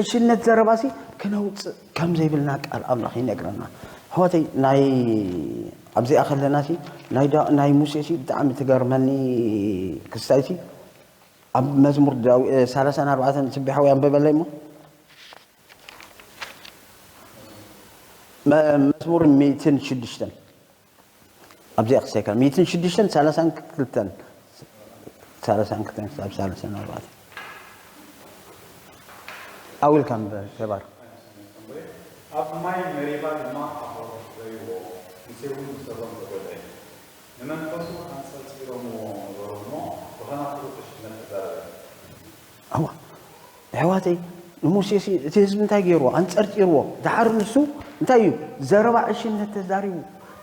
ዕሽነት ዘረባሲ ክነውፅእ ከም ዘይብልና ቃል ኣምላኽ ይነግረና። ኣሕዋተይ፣ ናይ ኣብዚኣ ከለናሲ ናይ ዳ- ናይ ሙሴሲ ብጣዕሚ ትገርመኒ። ክስታይሲ ኣብ መዝሙር ዳዊ- እ፣ ሰላሳን ኣርባዕተን ጽቢሓዊ ኣንበበለይ እሞ መ- መዝሙር ሚእትን ሽዱሽተን ኣብዚኣ ክሰካ ሚእትን ሽዱሽተን ሰላሳን ክልተን ሰላሳን ክልተን ክሳብ ሰላሳን ኣርባዕተን ኣውልካ እምበር ተባር ኣብ ማይ መሪባ ድማ ኣፈሩ ረይዎ፣ ሙሴ እውን ብሰቦም ተጎድአ። ንመንፈሱ ኣንጸርጺሮምዎ ነበሩ እሞ ብኸናፍሩ ዕሽነት ተዛረበ። ኣዋ ኣሕዋተይ ንሙሴ ሲ እቲ ህዝቢ እንታይ ገይርዎ? ኣንጸርጺርዎ። ደሓር ንሱ እንታይ እዩ? ዘረባ ዕሽነት ተዛሪቡ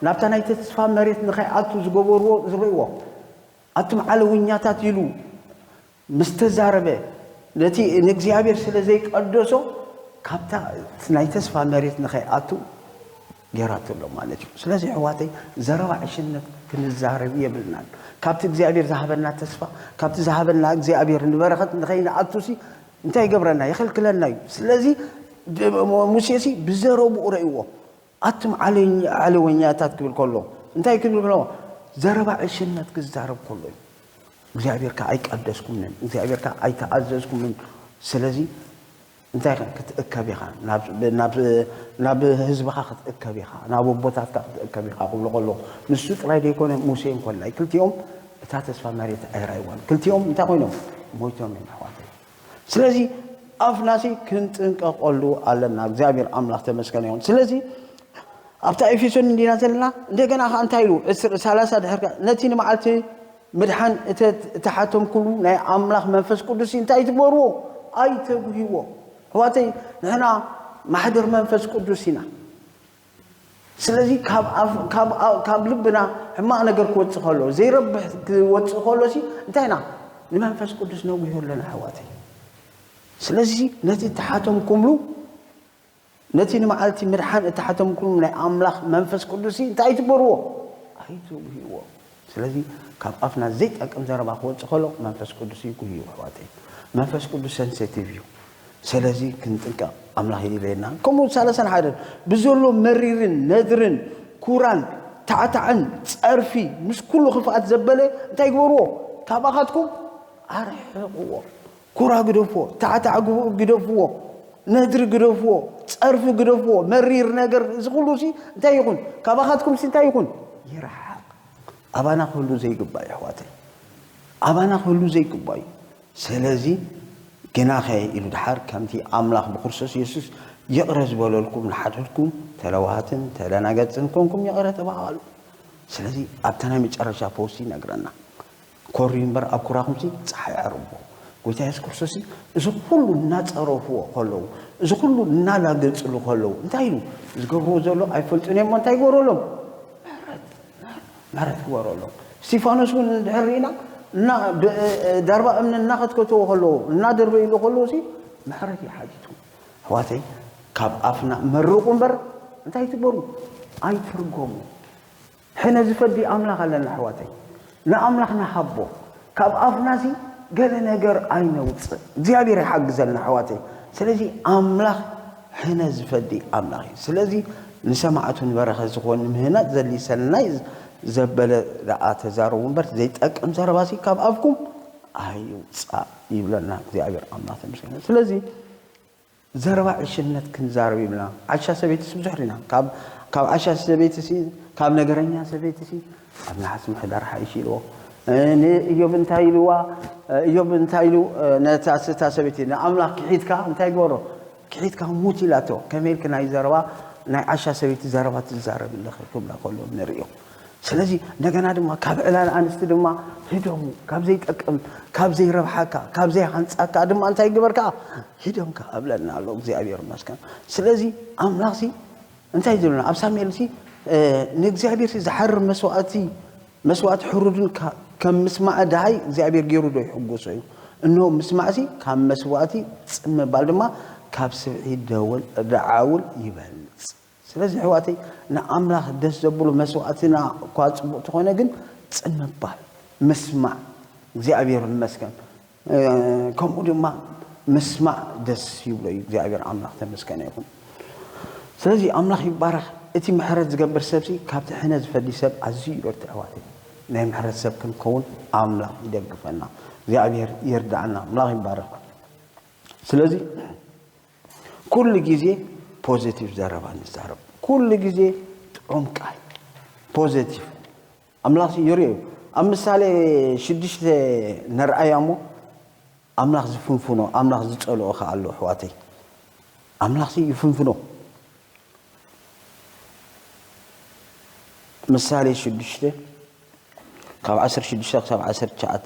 ናብታ ናይ ተስፋ መሬት ንኸይኣቱ ዝገበርዎ ዝርእዎ ኣቱም ዓለውኛታት ኢሉ ምስ ተዛረበ ነቲ ንእግዚኣብሔር ስለ ዘይቀደሶ ካብታ ናይ ተስፋ መሬት ንኸይኣቱ ገይራቶ ኣሎ ማለት እዩ። ስለዚ ኣሕዋተይ ዘረባ ዕሽነት ክንዛረብ የብልናን። ካብቲ እግዚኣብሔር ዝሃበና ተስፋ ካብቲ ዝሃበና እግዚኣብሔር ንበረኸት ንኸይንኣቱሲ እንታይ ይገብረና? ይኸልክለና እዩ። ስለዚ ሙሴሲ ብዘረብኡ ረእይዎ ኣቱም ዓለወኛታት ክብል ከሎ እንታይ ክብል ከሎ ዘረባ ዕሽነት ክዛረብ ከሎ እዩ። እግዚኣብሔር ከ ኣይቀደስኩምን፣ እግዚኣብሔር ከ ኣይተኣዘዝኩምን። ስለዚ እንታይ ክትእከብ ኢኻ ናብ ህዝብኻ ክትእከብ ኢኻ ናብ ኣቦታትካ ክትእከብ ኢኻ ክብሎ ከሎ ንሱ ጥራይ ዘይኮነ ሙሴ እንኮላይ ክልቲኦም እታ ተስፋ መሬት ኣይራይዋን ክልቲኦም እንታይ ኮይኖም ሞይቶም እዮም ኣሕዋተይ። ስለዚ ኣፍናሲ ክንጥንቀቀሉ ኣለና እግዚኣብሔር ኣምላኽ ተመስገን ይኹን። ስለዚ ኣብታ ኤፌሶን እንዲና ዘለና እንደገና ከዓ እንታይ ኢሉ ሰላሳ ድሕር ነቲ ንመዓልቲ ምድሓን እተተሓተምኩሉ ናይ ኣምላኽ መንፈስ ቅዱስ እንታይ ትግበርዎ ኣይተጉህይዎ። ኣሕዋተይ ንሕና ማሕደር መንፈስ ቅዱስ ኢና። ስለዚ ካብ ልብና ሕማቕ ነገር ክወፅእ ከሎ ዘይረብሕ ክወፅእ ከሎ ሲ እንታይ ኢና ንመንፈስ ቅዱስ ነጉህዮ ኣለና ኣሕዋተይ። ስለዚ ነቲ እተሓተምኩምሉ ነቲ ንመዓልቲ ምድሓን እተሓተምኩም ናይ ኣምላኽ መንፈስ ቅዱስ እንታይ ኣይትበርዎ ኣይትጉህይዎ። ስለዚ ካብ ኣፍና ዘይጠቅም ዘረባ ክወፅእ ከሎ መንፈስ ቅዱስ ይጉህዩ ኣሕዋተይ። መንፈስ ቅዱስ ሰንሴቲቭ እዩ። ስለዚ ክንጥንቀቕ ኣምላኽ ይድለየና። ከምኡ ሳለሳን ሓደን ብዘሎ መሪርን ነድርን ኩራን ታዕታዕን ፀርፊ ምስ ኩሉ ክፍኣት ዘበለ እንታይ ግበርዎ? ካባኻትኩም ኣርሕቕዎ። ኩራ ግደፍዎ፣ ታዕታዕ ግደፍዎ፣ ነድሪ ግደፍዎ፣ ፀርፊ ግደፍዎ፣ መሪር ነገር እዚ ኩሉ ሲ እንታይ ይኹን? ካባኻትኩም ሲ እንታይ ይኹን? ይርሓቕ። ኣባና ክህሉ ዘይግባእ ኣሕዋተይ፣ ኣባና ክህሉ ዘይግባእ እዩ። ስለዚ ግናኸ ኢሉ ድሓር ከምቲ ኣምላኽ ብክርስቶስ የሱስ ይቕረ ዝበለልኩም ንሓድሕድኩም ተለዋሃትን ተደናገጽን ኮንኩም ይቕረ ተባሃሉ። ስለዚ ኣብታ ናይ መጨረሻ ፖስት ይነግረና። ኮሪ እምበር ኣብ ኩራኹምሲ ፀሓይ ዓርቦ። ጎይታ የሱስ ክርስቶስ እዚ ኩሉ እናፀረፍዎ ከለዉ እዚ ኩሉ እናላገፅሉ ከለዉ እንታይ ኢሉ ዝገብርዎ ዘሎ ኣይፈልጡን እዮም እንታይ ይገበረሎም? ምሕረት ግበረሎም። እስቲፋኖስ እውን እንድሕር ርኢና እና ዳርባ እምኒ እናኸትከትዎ ከለዉ እናደርበይሉ ከለዉ ሲ ምሕረት እዩ ሓቲቱ። ኣሕዋተይ ካብ ኣፍና መርቑ እምበር እንታይ ትበሩ ኣይትርገሙ። ሕነ ዝፈዲ ኣምላኽ ኣለና ኣሕዋተይ። ንኣምላኽ ንሃቦ። ካብ ኣፍናሲ ገለ ነገር ኣይነውፅእ። እግዚኣብሔር ይሓግዘና ኣሕዋተይ። ስለዚ ኣምላኽ ሕነ ዝፈዲ ኣምላኽ እዩ። ስለዚ ንሰማዕቱ ንበረኸት ዝኾን ንምህናፅ ዘድሊ ሰናይ ዘበለ ደኣ ተዛረቡ እምበር ዘይጠቅም ዘረባሲ ካብ ኣፍኩም ኣይውፃእ ይብለና እግዚኣብሔር ኣምላኽ ተመስገን። ስለዚ ዘረባ ዕሽነት ክንዛረብ ይብልና። ዓሻ ሰበይትስ ብዙሕ ርኢና። ካብ ዓሻ ሰበይትሲ ካብ ነገረኛ ሰበይትሲ ኣብ ነሓስ ምሕዳር ሓይሽ ኢልዎ። ንእዮብ እንታይ ኢልዋ? እዮብ እንታይ ኢሉ ነታ ስታ ሰበይቲ ንኣምላኽ ክሒድካ እንታይ ግበሮ? ክሒድካ ሙት ኢላቶ። ከመይ ኢልክ ናይ ዘረባ ናይ ዓሻ ሰበይቲ ዘረባ ትዛረብ ኣለኺ ክብላ ከሎ ንርእዮ። ስለዚ እንደገና ድማ ካብ ዕላል ኣንስቲ ድማ ህደሙ ካብ ዘይጠቅም ካብ ዘይረብሓካ ካብ ዘይሃንፃካ ድማ እንታይ ግበር ከዓ ሂደምካ ኣብለና ኣሎ እግዚኣብሔር ይመስገን። ስለዚ ኣምላኽሲ እንታይ ዝብለና ኣብ ሳሙኤልሲ ንእግዚኣብሔርሲ ዝሓርር መስዋእቲ መስዋእቲ ሕሩድን ከም ምስማዕ ድሃይ እግዚኣብሔር ገይሩ ዶ ይሕጎሶ እዩ? እንሆ ምስማዕሲ ካብ መስዋእቲ ፅም ምባል ድማ ካብ ስብዒ ደወል ደዓውል ይበልፅ። ስለዚ ኣሕዋተይ ንኣምላኽ ደስ ዘብሉ መስዋእትና እኳ ፅቡቕ ተኾነ ግን ፅም ምባል ምስማዕ እግዚኣብሔር ይመስገን። ከምኡ ድማ ምስማዕ ደስ ይብሎ እዩ። እግዚኣብሔር ኣምላኽ ተመስገነ ይኹን። ስለዚ ኣምላኽ ይባረኽ። እቲ ምሕረት ዝገብር ሰብሲ ካብቲ ሕነ ዝፈዲ ሰብ ኣዝዩ ይበርትዕ። ኣሕዋተይ፣ ናይ ምሕረት ሰብ ክንከውን ኣምላኽ ይደግፈና። እግዚኣብሔር ይርዳእና። ኣምላኽ ይባረኽ። ስለዚ ኩሉ ግዜ ፖዘቲቭ ዘረባ ንዛረብ። ኩሉ ግዜ ጥዑም ቃል፣ ፖዘቲቭ። ኣምላኽ ይርዮ እዩ። ኣብ ምሳሌ ሽዱሽተ ንርኣያ እሞ፣ ኣምላኽ ዝፍንፍኖ፣ ኣምላኽ ዝጸልኦ ከኣ ኣሎ ኣሕዋተይ። ኣምላኽ ይፍንፍኖ። ምሳሌ ሽዱሽተ ካብ ዓሰርተ ሽዱሽተ ክሳብ ዓሰርተ ትሽዓተ።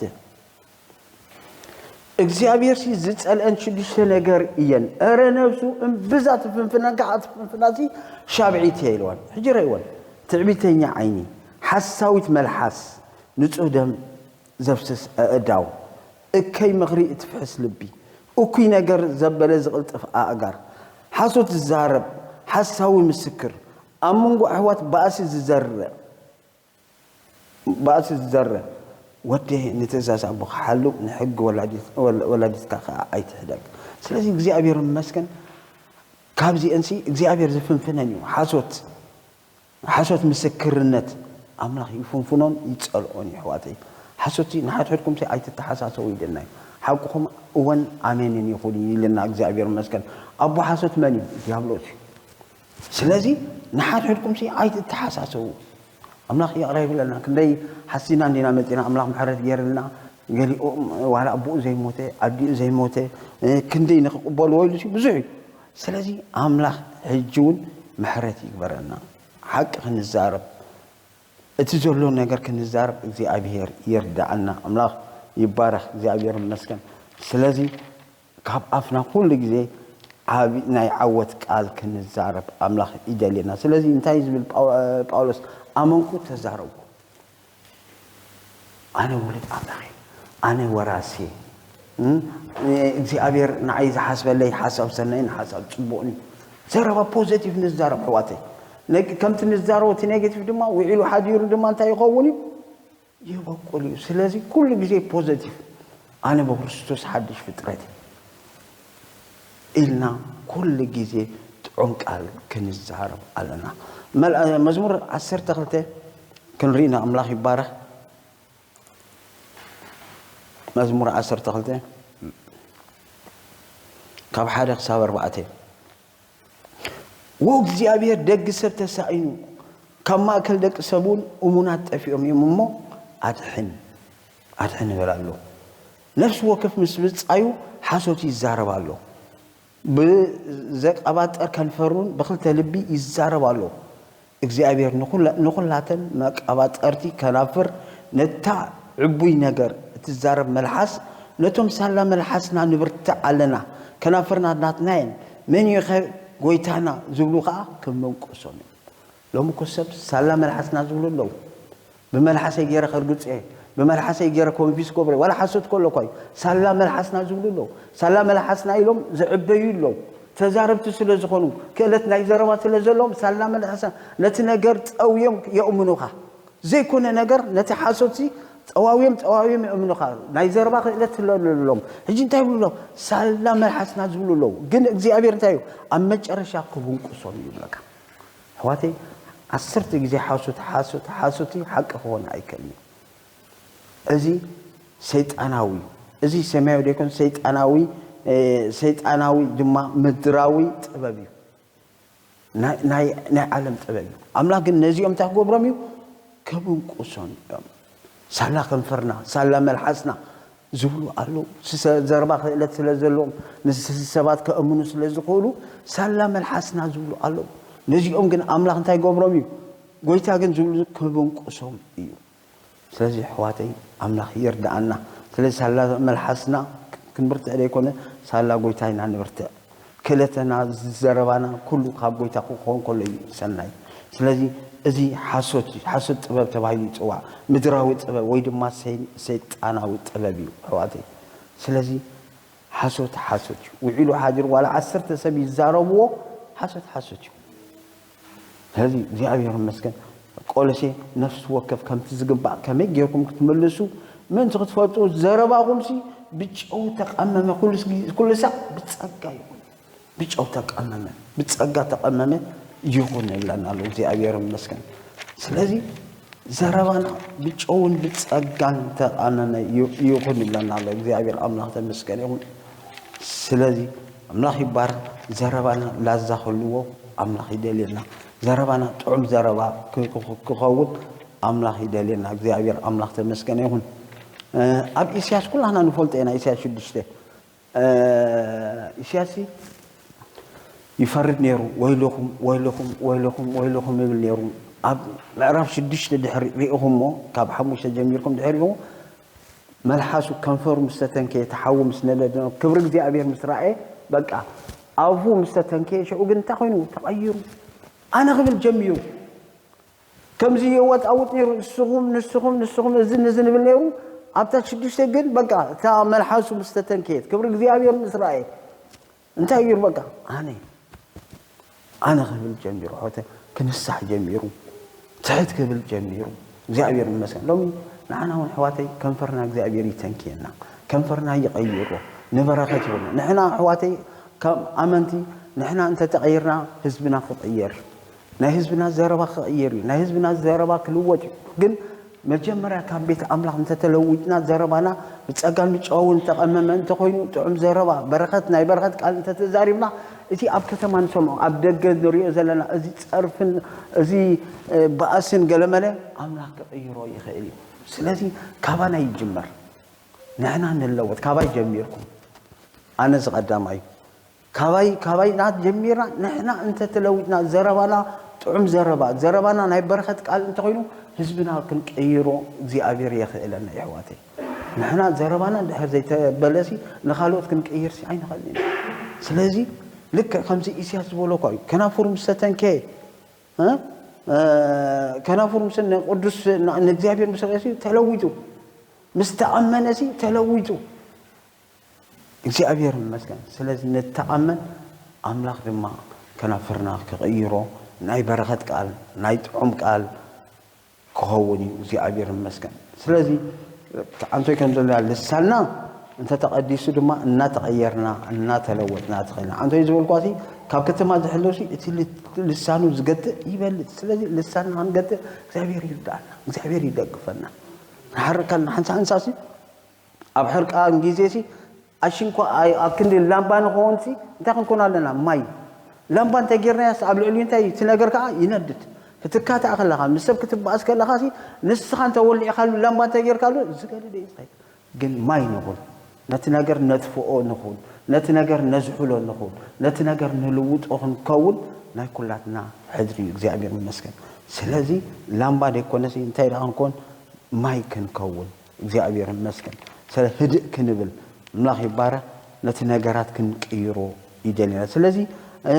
እግዚኣብሔርሲ ዝጸልአን ሽዱሽተ ነገር እየን። እረ ነብሱ እምብዛ ትፍንፍነን፣ ከዓ ትፍንፍናሲ ሻብዒት እየ ኢልዋን። ሕጂ ረእይወን። ትዕቢተኛ ዓይኒ፣ ሓሳዊት መልሓስ፣ ንጹህ ደም ዘፍስስ ኣእዳው፣ እከይ ምኽሪ እትፍሕስ ልቢ፣ እኩይ ነገር ዘበለ ዝቕልጥፍ ኣእጋር፣ ሓሶት ዝዛረብ፣ ሓሳዊ ምስክር፣ ኣብ መንጎ ኣሕዋት ባእሲ ዝዘርእ፣ ባእሲ ዝዘርእ፣ ወደይ ንትእዛዝ ኣቦኻ ሓሉ፣ ንሕጊ ወላዲት-፣ ወላ-፣ ወላዲትካ ከኣ ኣይትሕደግ። ስለዚ እግዚኣብሔር ይመስገን፣ ካብዚአንሲ እግዚኣብሔር ዝፍንፍነን እዩ። ሓሶት፣ ሓሶት ምስክርነት ኣምላኽ ይፍንፍኖን ይጸልኦን እዩ፣ ኣሕዋተይ። ሓሶትሲ ንሓድሕድኩምሲ ኣይትተሓሳሰቡ ኢልና እዩ። ሓቅኹም እወን ኣሜንን ይኹን እዩ ኢልና እግዚኣብሔር ይመስገን። ኣቦ ሓሶት መን እዩ? ዲያብሎስ እዩ። ስለዚ ንሓድሕድኩምሲ ኣይትተሓሳሰቡ። ኣምላኽ ይቕረ ይብለና። ክንደይ ሓሲና እንዲና መጺና፣ ኣምላኽ ምሕረት ገይርልና። ገሊኦም ዋላ ኣቦኡ ዘይሞተ፣ ኣዲኡ ዘይሞተ፣ እ፣ ክንደይ ንኽቕበልዎ ኢሉ ሲ ብዙሕ እዩ። ስለዚ ኣምላኽ ሕጂ እውን ምሕረት ይግበረና። ሓቂ ክንዛረብ፣ እቲ ዘሎ ነገር ክንዛረብ እግዚኣብሔር ይርዳኣና። ኣምላኽ ይባረኽ፣ እግዚኣብሔር ይመስገን። ስለዚ ካብ ኣፍና ኩሉ ግዜ ዓቢ ናይ ዓወት ቃል ክንዛረብ ኣምላኽ ይደልየና። ስለዚ እንታይ ዝብል ጳው-፣ ጳውሎስ? ኣመንኩ፣ ተዛረብኩ። ኣነ ውሉድ ኣምላኽ እየ። ኣነ ወራሲ እየ። እም? እግዚኣብሔር ንዓይ ዝሓስበለይ ሓሳብ ሰናይን ሓሳብ ጽቡቕን እዩ። ዘረባ ፖዘቲቭ ንዛረብ፣ ኣሕዋተይ። ነግ-፣ ከምቲ ንዛረቦ እቲ ኔጌቲቭ ድማ ውዒሉ ሓዲሩ ድማ እንታይ ይኸውን እዩ? ይበቁል እዩ። ስለዚ ኩሉ ግዜ ፖዘቲቭ፣ ኣነ ብክርስቶስ ሓድሽ ፍጥረት እየ ኢልና ኩሉ ግዜ ጥዑም ቃል ክንዛረብ ኣለና። መል-፣ መዝሙር ዓሰርተ ክልተ ክንርኢ ኢና። ኣምላኽ ይባረኽ። መዝሙር ዓሰርተ ክልተ ካብ ሓደ ክሳብ ኣርባዕተ። ወእግዚኣብሔር፣ ደግ ሰብ ተሳኢኑ፣ ካብ ማእከል ደቂ ሰብ እውን እሙናት ጠፊኦም እዮም እሞ፣ ኣድሕን፣ ኣድሕን ይብል ኣሎ። ነፍሲ ወከፍ ምስ ብጻዩ ሓሶት ይዛረብ ኣሎ። ብዘቀባጠር ከንፈሩን ብኽልተ ልቢ ይዛረብ ኣሎ። እግዚኣብሔር ንኹላ-፣ ንኹላተን መቀባጠርቲ ከናፍር፣ ነታ ዕቡይ ነገር እትዛረብ መልሓስ፣ ነቶም ሳላ መልሓስና ንብርትዕ ኣለና፣ ከናፍርና ናትና እየን፣ መን እዩ ኸ ጐይታና ዝብሉ ኸኣ ክምንቅሶም እዮም። ሎሚ እኮ ሰብ ሳላ መልሓስና ዝብሉ ኣለዉ። ብመልሓሰይ ገይረ ከርግጾ እየ፣ ብመልሓሰይ ገይረ ኮንቪንስ ክገብሮ እየ። ዋላ ሓሶት ከሎ እኳ እዩ። ሳላ መልሓስና ዝብሉ ኣለዉ። ሳላ መልሓስና ኢሎም ዝዕበዩ ኣለዉ። ተዛረብቲ ስለ ዝኾኑ፣ ክእለት ናይ ዘረባ ስለ ዘለዎም፣ ሳላ መልሓስና ነቲ ነገር ጠውዮም የእምኑኻ። ዘይኮነ ነገር ነቲ ሓሶትሲ ጠዋውዮም፣ ጠዋውዮም የእምኑኻ። ናይ ዘረባ ክእለት ስለ ዘለዎም። ሕጂ እንታይ ይብሉ ኣለዉ? ሳላ መልሓስና ዝብሉ ኣለዉ። ግን እግዚኣብሔር እንታይ እዩ? ኣብ መጨረሻ ክብንቁሶም እዩ ይብለካ። ኣሕዋተይ፣ ዓሰርተ ግዜ ሓሶት፣ ሓሶት፣ ሓሶት እዩ፣ ሓቂ ክኾን ኣይክእልን እዩ። እዚ ሰይጣናዊ እዩ። እዚ ሰማያዊ ደይኮን፣ ሰይጣናዊ፣ እ፣ ሰይጣናዊ ድማ ምድራዊ ጥበብ እዩ። ናይ፣ ናይ፣ ናይ ዓለም ጥበብ እዩ። ኣምላኽ ግን ነዚኦም እንታይ ክገብሮም እዩ? ከብንቁሶም እዮም። ሳላ ከንፈርና፣ ሳላ መልሓስና ዝብሉ ኣለዉ። ስሰ-፣ ዘረባ ክእለት ስለ ዘለዎም፣ ንስ-፣ ሰባት ከእምኑ ስለ ዝኽእሉ፣ ሳላ መልሓስና ዝብሉ ኣለዉ። ነዚኦም ግን ኣምላኽ እንታይ ይገብሮም እዩ? ጐይታ ግን ዝብሉ ክብንቁሶም እዩ። ስለዚ ኣሕዋተይ፣ ኣምላኽ ይርድኣና። ስለዚ ሳላ መልሓስና ክንብርትዕ ዘይኮነ፣ ሳላ ጐይታ ኢና ንብርትዕ። ክእለትና፣ ዘረባና ኩሉ ካብ ጐይታ ክኸውን ከሎ እዩ ሰናይ። ስለዚ እዚ ሓሶት እዩ። ሓሶት ጥበብ ተባሂሉ ይጽዋዕ። ምድራዊ ጥበብ ወይ ድማ ሰይ-፣ ሰይጣናዊ ጥበብ እዩ ኣሕዋተይ። ስለዚ ሓሶት ሓሶት እዩ። ውዒሉ ሓዲሩ ዋላ ዓሰርተ ሰብ ይዛረብዎ፣ ሓሶት ሓሶት እዩ። ስለዚ እግዚኣብሔር ይመስገን። ቆሎሴ ነፍሲ ወከፍ ከምቲ ዝግባእ ከመይ ጌርኩም ክትምልሱ ምእንቲ ክትፈልጡ፣ ዘረባኹምሲ ብጨው ተቐመመ፣ ኩሉ ጊዜ፣ ኩሉ ሳዕ ብጸጋ ይኹን። ብጨው ተቐመመ፣ ብጸጋ ተቐመመ ይኹን ይብለና ኣሎ። እግዚኣብሔር ይመስገን። ስለዚ ዘረባና ብጨውን ብጸጋን ተቐመመ ዩ-፣ ይኹን ይብለና ኣሎ። እግዚኣብሔር ኣምላኽ ተመስገን ይኹን። ስለዚ ኣምላኽ ይባረክ። ዘረባና ላዛ ክህልዎ ኣምላኽ ይደልየና። ዘረባና ጥዑም ዘረባ ክ-፣ ክ-፣ ክኸውን ኣምላኽ ይደልየና። እግዚኣብሔር ኣምላኽ ተመስገን ይኹን። እ፣ ኣብ ኢሳያስ ኩላና ንፈልጦ ኢና። ኢሳያስ ሽዱሽተ፣ እ፣ ኢሳያስ ይፈርድ ነይሩ። "ወይለኹም፣ ወይለኹም፣ ወይለኹም፣ ወይለኹም" ይብል ነይሩ። ኣብ ምዕራፍ ሽዱሽተ ድሕሪ ርኢኹሞ፣ ካብ ሓሙሽተ ጀሚርኩም ድሕሪ ርኢኹሞ፣ መልሓሱ ከንፈሩ ምስ ተተንከየ፣ እቲ ሓዊ ምስ ነደደ፣ ክብሪ እግዚኣብሔር ምስ ረኣየ፣ በቃ፣ ኣፉ ምስ ተተንከየ፣ ሽዑ ግን እንታይ ኮይኑ? ተቐይሩ። ኣነ ክብል ጀሚሩ። ከምዚ የወጣውጥ ነይሩ፣ "ንስኹም፣ ንስኹም፣ ንስኹም፣ እዚ፣ ንዚ" ንብል ነይሩ። ኣብታ ሽዱሽተ ግን በቃ፣ እታ መልሓሱ ምስ ተተንከየት፣ ክብሪ እግዚኣብሔር ምስ ረኣየ፣ እንታይ እዩ? በቃ፣ ኣነ፣ ኣነ ክብል ጀሚሩ፣ ሖተ ክንሳሕ ጀሚሩ፣ ትሕት ክብል ጀሚሩ። እግዚኣብሔር ይመስገን። ሎሚ ንዓና እውን፣ ኣሕዋተይ፣ ከንፈርና እግዚኣብሔር ይተንክየና፣ ከንፈርና ይቐይሮ፣ ንበረኸት ይብልና። ንሕና፣ ኣሕዋተይ፣ ከም ኣመንቲ፣ ንሕና እንተተቐይርና፣ ህዝብና ክቕየር፣ ናይ ህዝብና ዘረባ ክቕየር እዩ፣ ናይ ህዝብና ዘረባ ክልወጥ እዩ። ግን መጀመርያ ካብ ቤት ኣምላኽ እንተተለዊጥና፣ ዘረባና ብጸጋን ብጨውን ዝተቐመመ እንተኾይኑ፣ ጥዑም ዘረባ፣ በረኸት፣ ናይ በረኸት ቃል እንተተዛሪብና፣ እቲ ኣብ ከተማ ንሰምዖ፣ ኣብ ደገ ንሪኦ ዘለና እዚ ጸርፍን እዚ፣ እ፣ ባእስን ገለመለ ኣምላኽ ክቕይሮ ይኽእል እዩ። ስለዚ ካባና ይጅመር። ንሕና ንለወጥ። ካባይ ጀሚርኩም። ኣነ ዝቐዳማይ። ካባይ፣ ካባይ ናት ጀሚርና፣ ንሕና እንተተለዊጥና፣ ዘረባና ጥዑም ዘረባ፣ ዘረባና ናይ በረኸት ቃል እንተኾይኑ፣ ህዝብና ክንቀይሮ እግዚኣብሔር የኽእለና፣ የሕዋተይ። ንሕና ዘረባና እንድሕር ዘይተበለሲ፣ ንኻልኦት ክንቀይርሲ ኣይንኽእልን ኢና። ስለዚ፣ ልክዕ ከምዚ ኢሳያስ ዝበሎ እኳ እዩ። ከናፍሩ ምስ ተተንከየ፣ እ? እ፣ ከናፍሩ ምስ፣ ንቅዱስ፣ ን-፣ ንእግዚኣብሔር ምስ ረኣየሲ ተለዊጡ። ምስ ተኣመነሲ ተለዊጡ። እግዚኣብሔር ይመስገን። ስለዚ ንተኣመን፣ ኣምላኽ ድማ ከናፍርና ክቕይሮ፣ ናይ በረኸት ቃል፣ ናይ ጥዑም ቃል ክኸውን እዩ። እግዚኣብሔር ይመስገን። ስለዚ ኣንቶይ ከም ዘለና ልሳንና እንተተቐዲሱ ድማ እናተቐየርና፣ እናተለወጥና ትኸይልና። ኣንቶይ ዝበልኳሲ ካብ ከተማ ዝሕለውሲ እቲ ል-፣ ልሳኑ ዝገትእ ይበልጽ። ስለዚ ልሳንና ክንገትእ እግዚኣብሔር ይርዳእና፣ እግዚኣብሔር ይደግፈና። ንሓርቅ ከለና ሓንሳ ሓንሳሲ ኣብ ሕርቃን ግዜሲ ኣሽንኳ ኣይ-፣ ኣብ ክንዲ ላምባ ንኸውንሲ እንታይ ክንኮን ኣለና? ማይ። ላምባ እንተጌርናያስ ኣብ ልዕሊኡ እንታይ እቲ ነገር ከኣ ይነድድ። ክትካታእ ከለኻ፣ ምስ ሰብ ክትበኣስ ከለኻሲ ንስኻ እንተወሊዕካሉ ላምባ እንተጌርካሉ ዝገደደ እዩ ዝኸይድ። ግን ማይ ንኹን፣ ነቲ ነገር ነጥፍኦ ንኹን፣ ነቲ ነገር ነዝሕሎ ንኹን፣ ነቲ ነገር ንልውጦ ክንከውን ናይ ኩላትና ሕድሪ እዩ። እግዚኣብሔር ይመስገን። ስለዚ ላምባ ደይኮነሲ እንታይ ደኣ ክንኮን? ማይ ክንከውን። እግዚኣብሔር ይመስገን። ስለ ህድእ ክንብል፣ ኣምላኽ ይባረኽ፣ ነቲ ነገራት ክንቅይሮ ይደልየና። ስለዚ፣ እ፣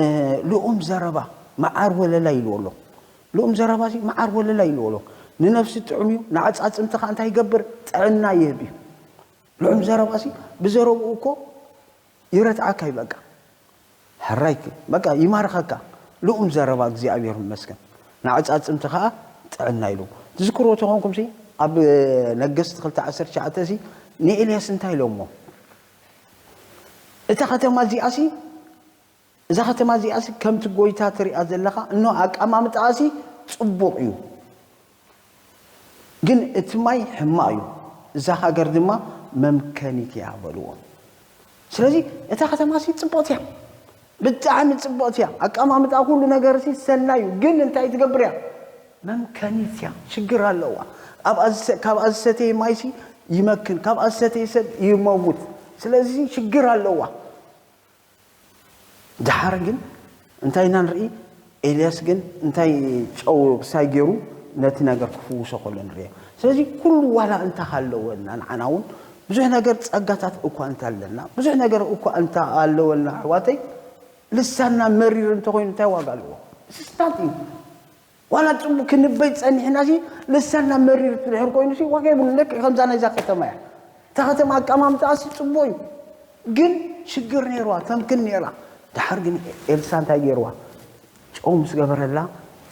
ልኡም ዘረባ መዓር ወለላ ኢልዎ ኣሎ። ልኡም ዘረባሲ መዓር ወለላ ኢልዎ ኣሎ። ንነፍሲ ጥዑም እዩ፣ ንዓጻጽምቲ ኸኣ እንታይ ይገብር? ጥዕና ይህብ እዩ። ልኡም ዘረባሲ ብዘረብኡ እኮ ይረትዓካ እዩ በቃ። ሕራይ በቃ ይማርኸካ። ልኡም ዘረባ እግዚኣብሔር ይመስገን። ንዓጻጽምቲ ኸኣ ጥዕና ኢሉ። ትዝክርዎ ተኾንኩምሲ ኣብ ነገስቲ ክልተ ዓሰርተ ትሽዓተ ሲ ንኤልያስ እንታይ ኢሎሞ? እታ ከተማ እዚኣሲ፣ እዛ ከተማ እዚኣሲ ከምቲ ጎይታ ትሪኣ ዘለኻ፣ እኖ ኣቀማምጣኣሲ ጽቡቕ እዩ። ግን እቲ ማይ ሕማቕ እዩ፣ እዛ ሃገር ድማ መምከኒት እያ በልዎ። ስለዚ እታ ከተማሲ ጽብቕቲ እያ፣ ብጣዕሚ ጽብቕቲ እያ። ኣቀማምጣ ኩሉ ነገርሲ ሰናይ እዩ። ግን እንታይ ትገብር እያ? መምከኒት እያ። ሽግር ኣለዋ። ኣብኣ ዝሰ-፣ ካብኣ ዝሰተየ ማይሲ ይመክን፣ ካብኣ ዝሰተየ ሰብ ይመውት። ስለዚ ሽግር ኣለዋ። ደሓር ግን እንታይ ኢና ንርኢ? ኤልያስ ግን እንታይ ጨው ክሳይ ገይሩ ነቲ ነገር ክፍውሶ ከሎ ንርኢ። ስለዚ ኩሉ ዋላ እንተሃለወና ንዓና እውን ብዙሕ ነገር ጸጋታት እኳ እንተኣለና፣ ብዙሕ ነገር እኳ እንተኣለወና ኣሕዋተይ፣ ልሳንና መሪር እንተኾይኑ እንታይ ዋጋ ኣለዎ? It's nothing። ዋላ ጽቡቕ ክንበይ ጸኒሕና ሲ ልሳንና መሪር ድሕር ኮይኑ ሲ ዋጋ የብሉ። ልክዕ ከምዛ ናይዛ ከተማ እያ። እታ ከተማ ኣቀማምጣ ሲ ጽቡቕ እዩ። ግን ሽግር ነይርዋ፣ ተምክን ነይራ። ደሓር ግን ኤልሳ እንታይ ገይርዋ? ጨው ምስ ገበረላ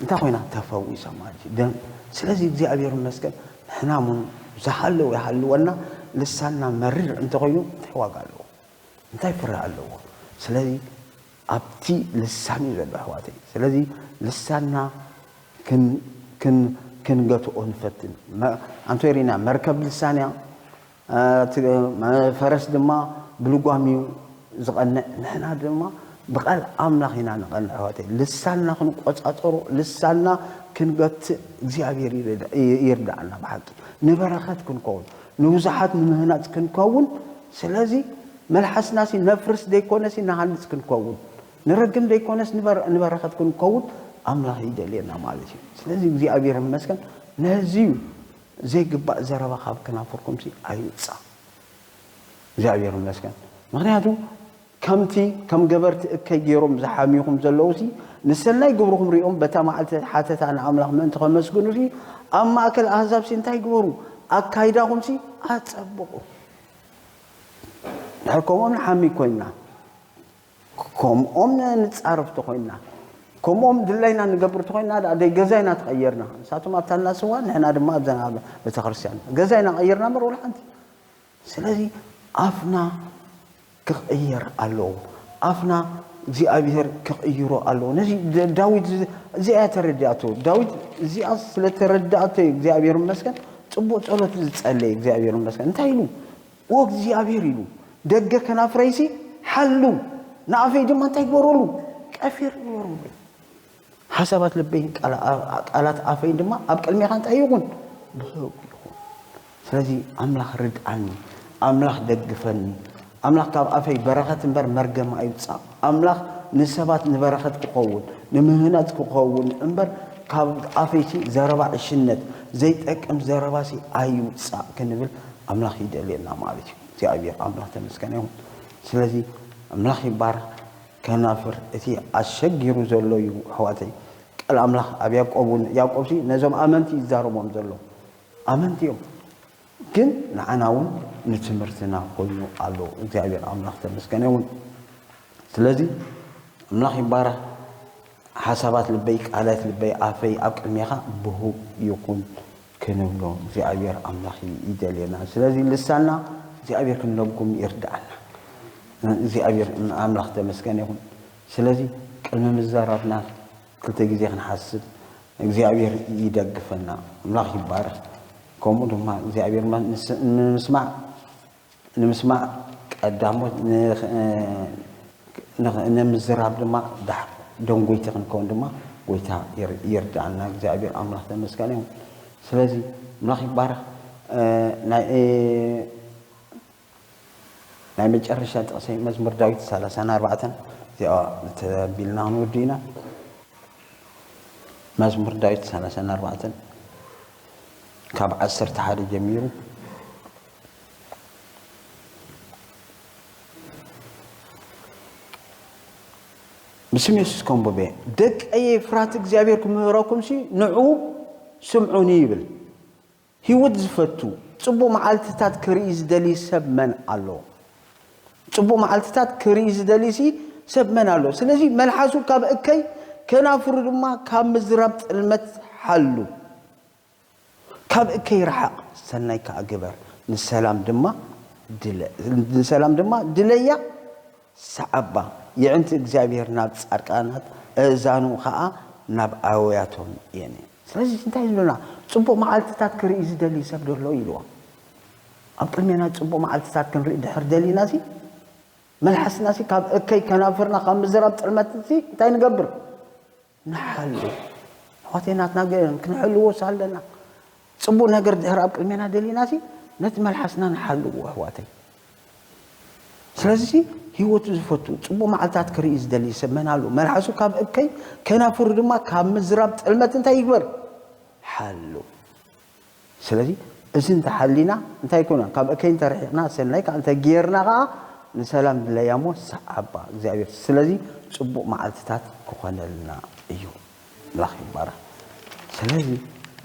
እንታይ ኮይና? ተፈዊሳ ማለት እዩ። ደም። ስለዚ እግዚኣብሔር ይመስገን ንሕና እውን ዝሃለወ ይሃልወና፣ ልሳንና መሪር እንተኾይኑ እንታይ ዋጋ ኣለዎ? እንታይ ፍረ ኣለዎ? ስለዚ ኣብቲ ልሳን እዩ ዘሎ ኣሕዋተይ። ስለዚ ልሳንና ክን- ክን- ክንገትኦ ንፈትን። መ- ኣንቶ ሪና መርከብ ልሳን እያ። እቲ ፈረስ ድማ ብልጓም እዩ ዝቐንዕ። ንሕና ድማ ብቓል ኣምላኽ ኢና ንቐንዕ ኣሕዋተይ። ልሳንና ክንቆጻጸሮ፣ ልሳንና ክንገትእ እግዚኣብሔር ይርዳእና። ብሓቂ ንበረኸት ክንከውን፣ ንብዙሓት ንምህናጽ ክንከውን። ስለዚ መልሓስናሲ ነፍርስ ዘይኮነሲ ንሃንጽ ክንከውን፣ ንረግም ዘይኮነስ ንበረኸት ክንከውን ኣምላኽ ይደልየና ማለት እዩ። ስለዚ እግዚኣብሔር ይመስገን። ነዚ እዩ ዘይግባእ ዘረባ ካብ ክናፍርኩምሲ ኣይውፃእ። እግዚኣብሔር ይመስገን። ምክንያቱ ከምቲ ከም ገበርቲ እከይ ገይሮም ዝሓምዩኹም ዘለዉ ሲ፣ ንሰናይ ግብርኹም ሪኦም በታ መዓልቲ ሓተታ ንኣምላኽ ምእንቲ ከመስግኑ ሲ፣ ኣብ ማእከል ኣህዛብ ሲ እንታይ ግበሩ? ኣካይዳኹም ሲ ኣጸብቑ። ድሕር ከምኦም ንሓሚ ኮይንና፣ ከምኦም ንጻረፍ ተኾይንና፣ ከምኦም ድላይና ንገብር ተኾይንና ደኣ ደይ ገዛይና ተቐየርና። ንሳቶም ኣብታ እንዳ ስዋ ንሕና ድማ ኣብዛ ቤተክርስትያን ገዛይና ቀየርና እምበር ወላ ሓንቲ። ስለዚ ኣፍና ክቕየር ኣለዎ። ኣፍና እግዚኣብሔር ክቕይሮ ኣለዎ። ነዚ ዳዊት እዚኣ ተረዲኣቶ። ዳዊት እዚኣ ስለተረዳእቶ እዩ እግዚኣብሔር ይመስገን ጽቡቕ ጸሎት ዝጸለየ እግዚኣብሔር ይመስገን። እንታይ ኢሉ? ኦ እግዚኣብሔር ኢሉ፣ ደገ ከናፍረይሲ ሓሉ፣ ንኣፈይ ድማ እንታይ ግበረሉ? ቀፊር ግበረሉ። ሓሳባት ልበይን ቃላት ኣፈይን ድማ ኣብ ቅድሜኻ እንታይ ይኹን? ብህው ይኹን። ስለዚ ኣምላኽ ርድኣኒ፣ ኣምላኽ ደግፈኒ፣ ኣምላኽ ካብ ኣፈይ በረኸት እምበር መርገም ኣይውጻእ። ኣምላኽ ንሰባት ንበረኸት ክኸውን ንምህናጽ ክኸውን እምበር ካብ ኣፈይሲ ዘረባ ዕሽነት ዘይጠቅም ዘረባሲ ኣይውጻእ ክንብል ኣምላኽ ይደልየና ማለት እዩ። እግዚኣብሔር ኣምላኽ ተመስገነ ይኹን። ስለዚ ኣምላኽ ይባረኽ። ከናፍር እቲ ኣሸጊሩ ዘሎ እዩ ኣሕዋተይ። ቃል ኣምላኽ ኣብ ያዕቆብ እውን ያዕቆብሲ ነዞም ኣመንቲ ይዛረቦም ዘሎ ኣመንቲ እዮም። ግን ንዓና እውን ንትምህርትና ኮይኑ ኣሎ። እግዚኣብሔር ኣምላኽ ተመስገነ ይኹን። ስለዚ ኣምላኽ ይባረኽ። ሓሳባት ልበይ ቃላት ልበይ ኣፈይ ኣብ ቅድሜኻ ብሁብ ይኹን ክንብሎ እግዚኣብሔር ኣምላኽ ይደልየና። ስለዚ ልሳና እግዚኣብሔር ክንለጉም ይርድኣና። እግዚኣብሔር ኣምላኽ ተመስገነ ይኹን። ስለዚ ቅድሚ ምዘራብና ክልተ ግዜ ክንሓስብ እግዚኣብሔር ይደግፈና። ኣምላኽ ይባረኽ። ከምኡ ድማ እግዚኣብሔር ንምስማዕ ንምስማዕ ቀዳሞት ንምዝራብ ድማ ደንጎይቲ ክንከውን ድማ ጎይታ ይርዳእና። እግዚኣብሔር ኣምላኽ ተመስገነ ይሁን። ስለዚ ኣምላኽ ይባረኽ። ናይ መጨረሻ ጥቕሰይ መዝሙር ዳዊት ሰላሳን ኣርባዕተን እዚኣ ተቢልና ክንወዲ ኢና። መዝሙር ዳዊት ሰላሳን ኣርባዕተን ካብ ዓሰርተ ሓደ ጀሚሩ ብስም የሱስ ከንብበ። ደቀየ ፍርሃት እግዚኣብሔር ክምህረኩም ሲ ንዑ ስምዑኒ ይብል። ህይወት ዝፈቱ ጽቡቕ መዓልትታት ክርኢ ዝደሊ ሰብ መን ኣሎ? ጽቡቕ መዓልትታት ክርኢ ዝደሊ ሲ ሰብ መን ኣሎ? ስለዚ መልሓሱ ካብ እከይ ከናፍሩ ድማ ካብ ምዝራብ ጥልመት ሓሉ። ካብ እከይ ረሓቕ፣ ሰናይ ከኣ ግበር፣ ንሰላም ድማ ድለ ንሰላም ድማ ድለያ ሰዓባ። የዕንቲ እግዚኣብሔር ናብ ጻድቃናት፣ ኣእዛኑ ኸኣ ናብ ኣውያቶም እየን። ስለዚ እንታይ ዝብለና? ጽቡቕ መዓልትታት ክርኢ ዝደሊ ሰብ ደሎ ኢልዎ። ኣብ ቅድሜና ጽቡቕ መዓልትታት ክንርኢ ድሕር ደሊናሲ መልሓስናሲ ካብ እከይ ከናፍርና ካብ ምዝራብ ጥልመትሲ እንታይ ንገብር? ንሓሉ። ኣሕዋተይ ናትና ገ- ክንሕልዎ ኣለና። ጽቡቕ ነገር ድሕር ኣብ ቅድሜና ደሊናሲ ነቲ መልሓስና ንሓልዎ ኣሕዋተይ። ስለዚ ህይወቱ ዝፈቱ ጽቡቕ መዓልታት ክርኢ ዝደሊ ሰብ መን ኣሎ? መልሓሱ ካብ እከይ ከናፍሩ ድማ ካብ ምዝራብ ጥልመት እንታይ ይግበር? ሓሉ። ስለዚ እዚ እንተሓሊና እንታይ ይኮና? ካብ እከይ እንተርሒቕና ሰናይ ከዓ እንተጌርና ከዓ ንሰላም ድለያ እሞ ሰዓባ እግዚኣብሔር። ስለዚ ጽቡቕ መዓልትታት ክኾነልና እዩ። ኣምላኽ ይባረኽ። ስለዚ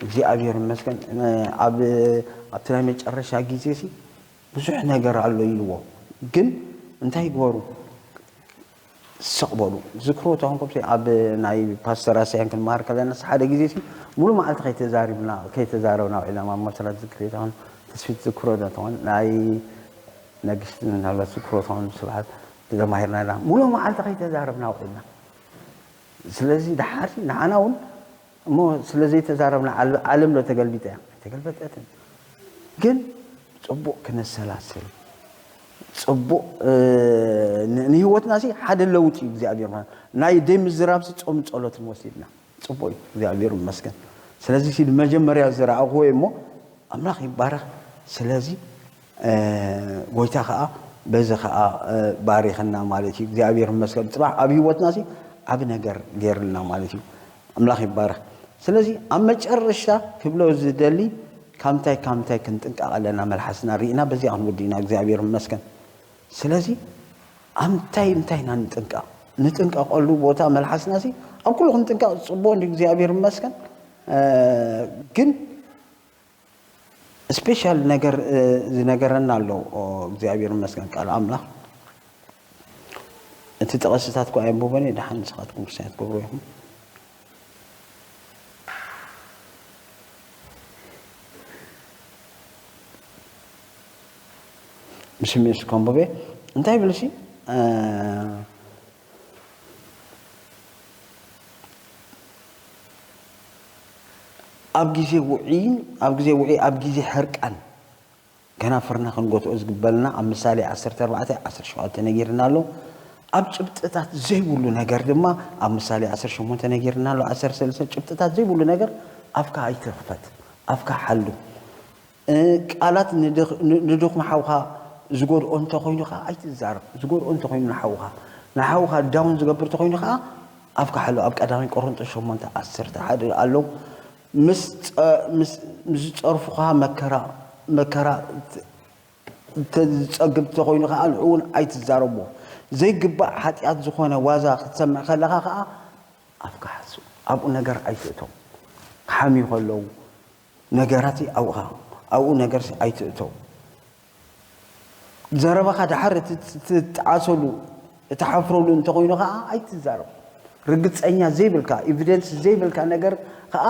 እግዚኣብሔር ይመስገን። ኣብ ኣብቲ ናይ መጨረሻ ግዜ ሲ ብዙሕ ነገር ኣሎ ኢልዎ። ግን እንታይ ይግበሩ? ስቕ በሉ። ዝክሮ ተኾንኩም ሲ ኣብ ናይ ፓስተር ኣሳያን ክንመሃር ከለና ሲ ሓደ ግዜ ሲ ሙሉ መዓልቲ ከይተዛሪብና ከይተዛረብና ውዒልና ኣብ መሰረት ዝክሪ ተኾን ስፊት ዝክሮ ዶ ትኾን ናይ ነግስቲ ምናልባት ዝክሮ ትኾን ስብሓት ተማሂርና ኢና። ሙሉእ መዓልቲ ከይተዛረብና ውዒልና። ስለዚ ደሓር ንዓና እውን እሞ ስለ ዘይተዛረብና ዓለ- ዓለም ዶ ተገልቢጠ እያ? ተገልበጠትን። ግን ጽቡቕ ክነሰላስል ጽቡቕ እ፣ ን- ንህይወትና ሲ ሓደ ለውጢ እዩ እግዚኣብሔር ማለት ናይ ደይ ምዝራብ ሲ ጾም ጸሎትን ወሲድና ጽቡቕ እዩ እግዚኣብሔር ይመስገን። ስለዚ ሲ መጀመርያ ዝረኣኹዎ እሞ ኣምላኽ ይባረኽ። ስለዚ እ፣ ጎይታ ከዓ በዚ ከዓ እ፣ ባሪኽና ማለት እዩ እግዚኣብሔር ይመስገን። ጽባሕ ኣብ ህይወትና ሲ ዓብ ነገር ገይርልና ማለት እዩ። ኣምላኽ ይባረኽ። ስለዚ ኣብ መጨረሽታ ክብሎ ዝደሊ ካብ ምንታይ ካብ ምንታይ ክንጥንቀቕ ኣለና መልሓስና ርኢና በዚኣ ክንውድእና እግዚኣብሔር ይመስገን። ስለዚ ኣብ ምንታይ ምንታይ ኢና ንጥንቀቕ? ንጥንቀቐሉ ቦታ መልሓስና ሲ ኣብ ኩሉ ክንጥንቀቕ ጽቡቕ እንዲ እግዚኣብሔር ይመስገን። እ፣ ግን ስፔሻል ነገር እ፣ ዝነገረና ኣሎ ኦ፣ እግዚኣብሔር ይመስገን ቃል ኣምላኽ። እቲ ጥቕስታት እኳ ኣየንብቦን እየ፣ ደሓን ንስኻትኩም ክርስትያን ትገብሩ ኢኹም። ብስሜስ ከንብቤ እንታይ ይብል ሲ ኣብ ግዜ ውዒን ኣብ ግዜ ውዒ ኣብ ግዜ ሕርቃን ከናፍርና ክንጎትኦ ዝግበልና ኣብ ምሳሌ ዓሰርተ ኣርባዕተ ዓሰርተ ሸውዓተ ነጊርና ኣሎ። ኣብ ጭብጥታት ዘይብሉ ነገር ድማ ኣብ ምሳሌ ዓሰርተ ሸሞንተ ነጊርና ኣሎ። ዓሰርተ ሰለስተ ጭብጥታት ዘይብሉ ነገር ኣፍካ ኣይትኽፈት፣ ኣፍካ ሓሉ። ቃላት ንድኽ- ን- ንድኹም ሓውኻ ዝጎድኦ እንተኾይኑ ከዓ ኣይትዛረብ። ዝጎድኦ እንተኾይኑ ንሓውኻ ንሓውኻ ዳውን ዝገብር እንተኾይኑ ከዓ ኣፍካ ሓሉ። ኣብ ቀዳማይ ቆሮንጦስ ሸሞንተ ዓሰርተ ሓደ ኣሎ። ምስ ጸ- ምስ- ምስ ዝጸርፉኻ መከራ መከራ ት- እንተዝጸግብ እንተኾይኑ ከዓ ንዕኡ እውን ኣይትዛረቦ። ዘይግባእ ሓጢኣት ዝኾነ ዋዛ ክትሰምዕ ከለኻ ከዓ ኣፍካ ሓሱ። ኣብኡ ነገር ኣይትእቶም። ክሓምዩ ከለዉ ነገራት ኣብኡኻ ኣብኡ ነገር ኣይትእቶም። ዘረባኻ ድሓር እቲ ትጠዓሰሉ እትሓፍረሉ እንተኾይኑ ከዓ ኣይትዛረብ። ርግፀኛ ዘይብልካ ኤቪደንስ ዘይብልካ ነገር ከዓ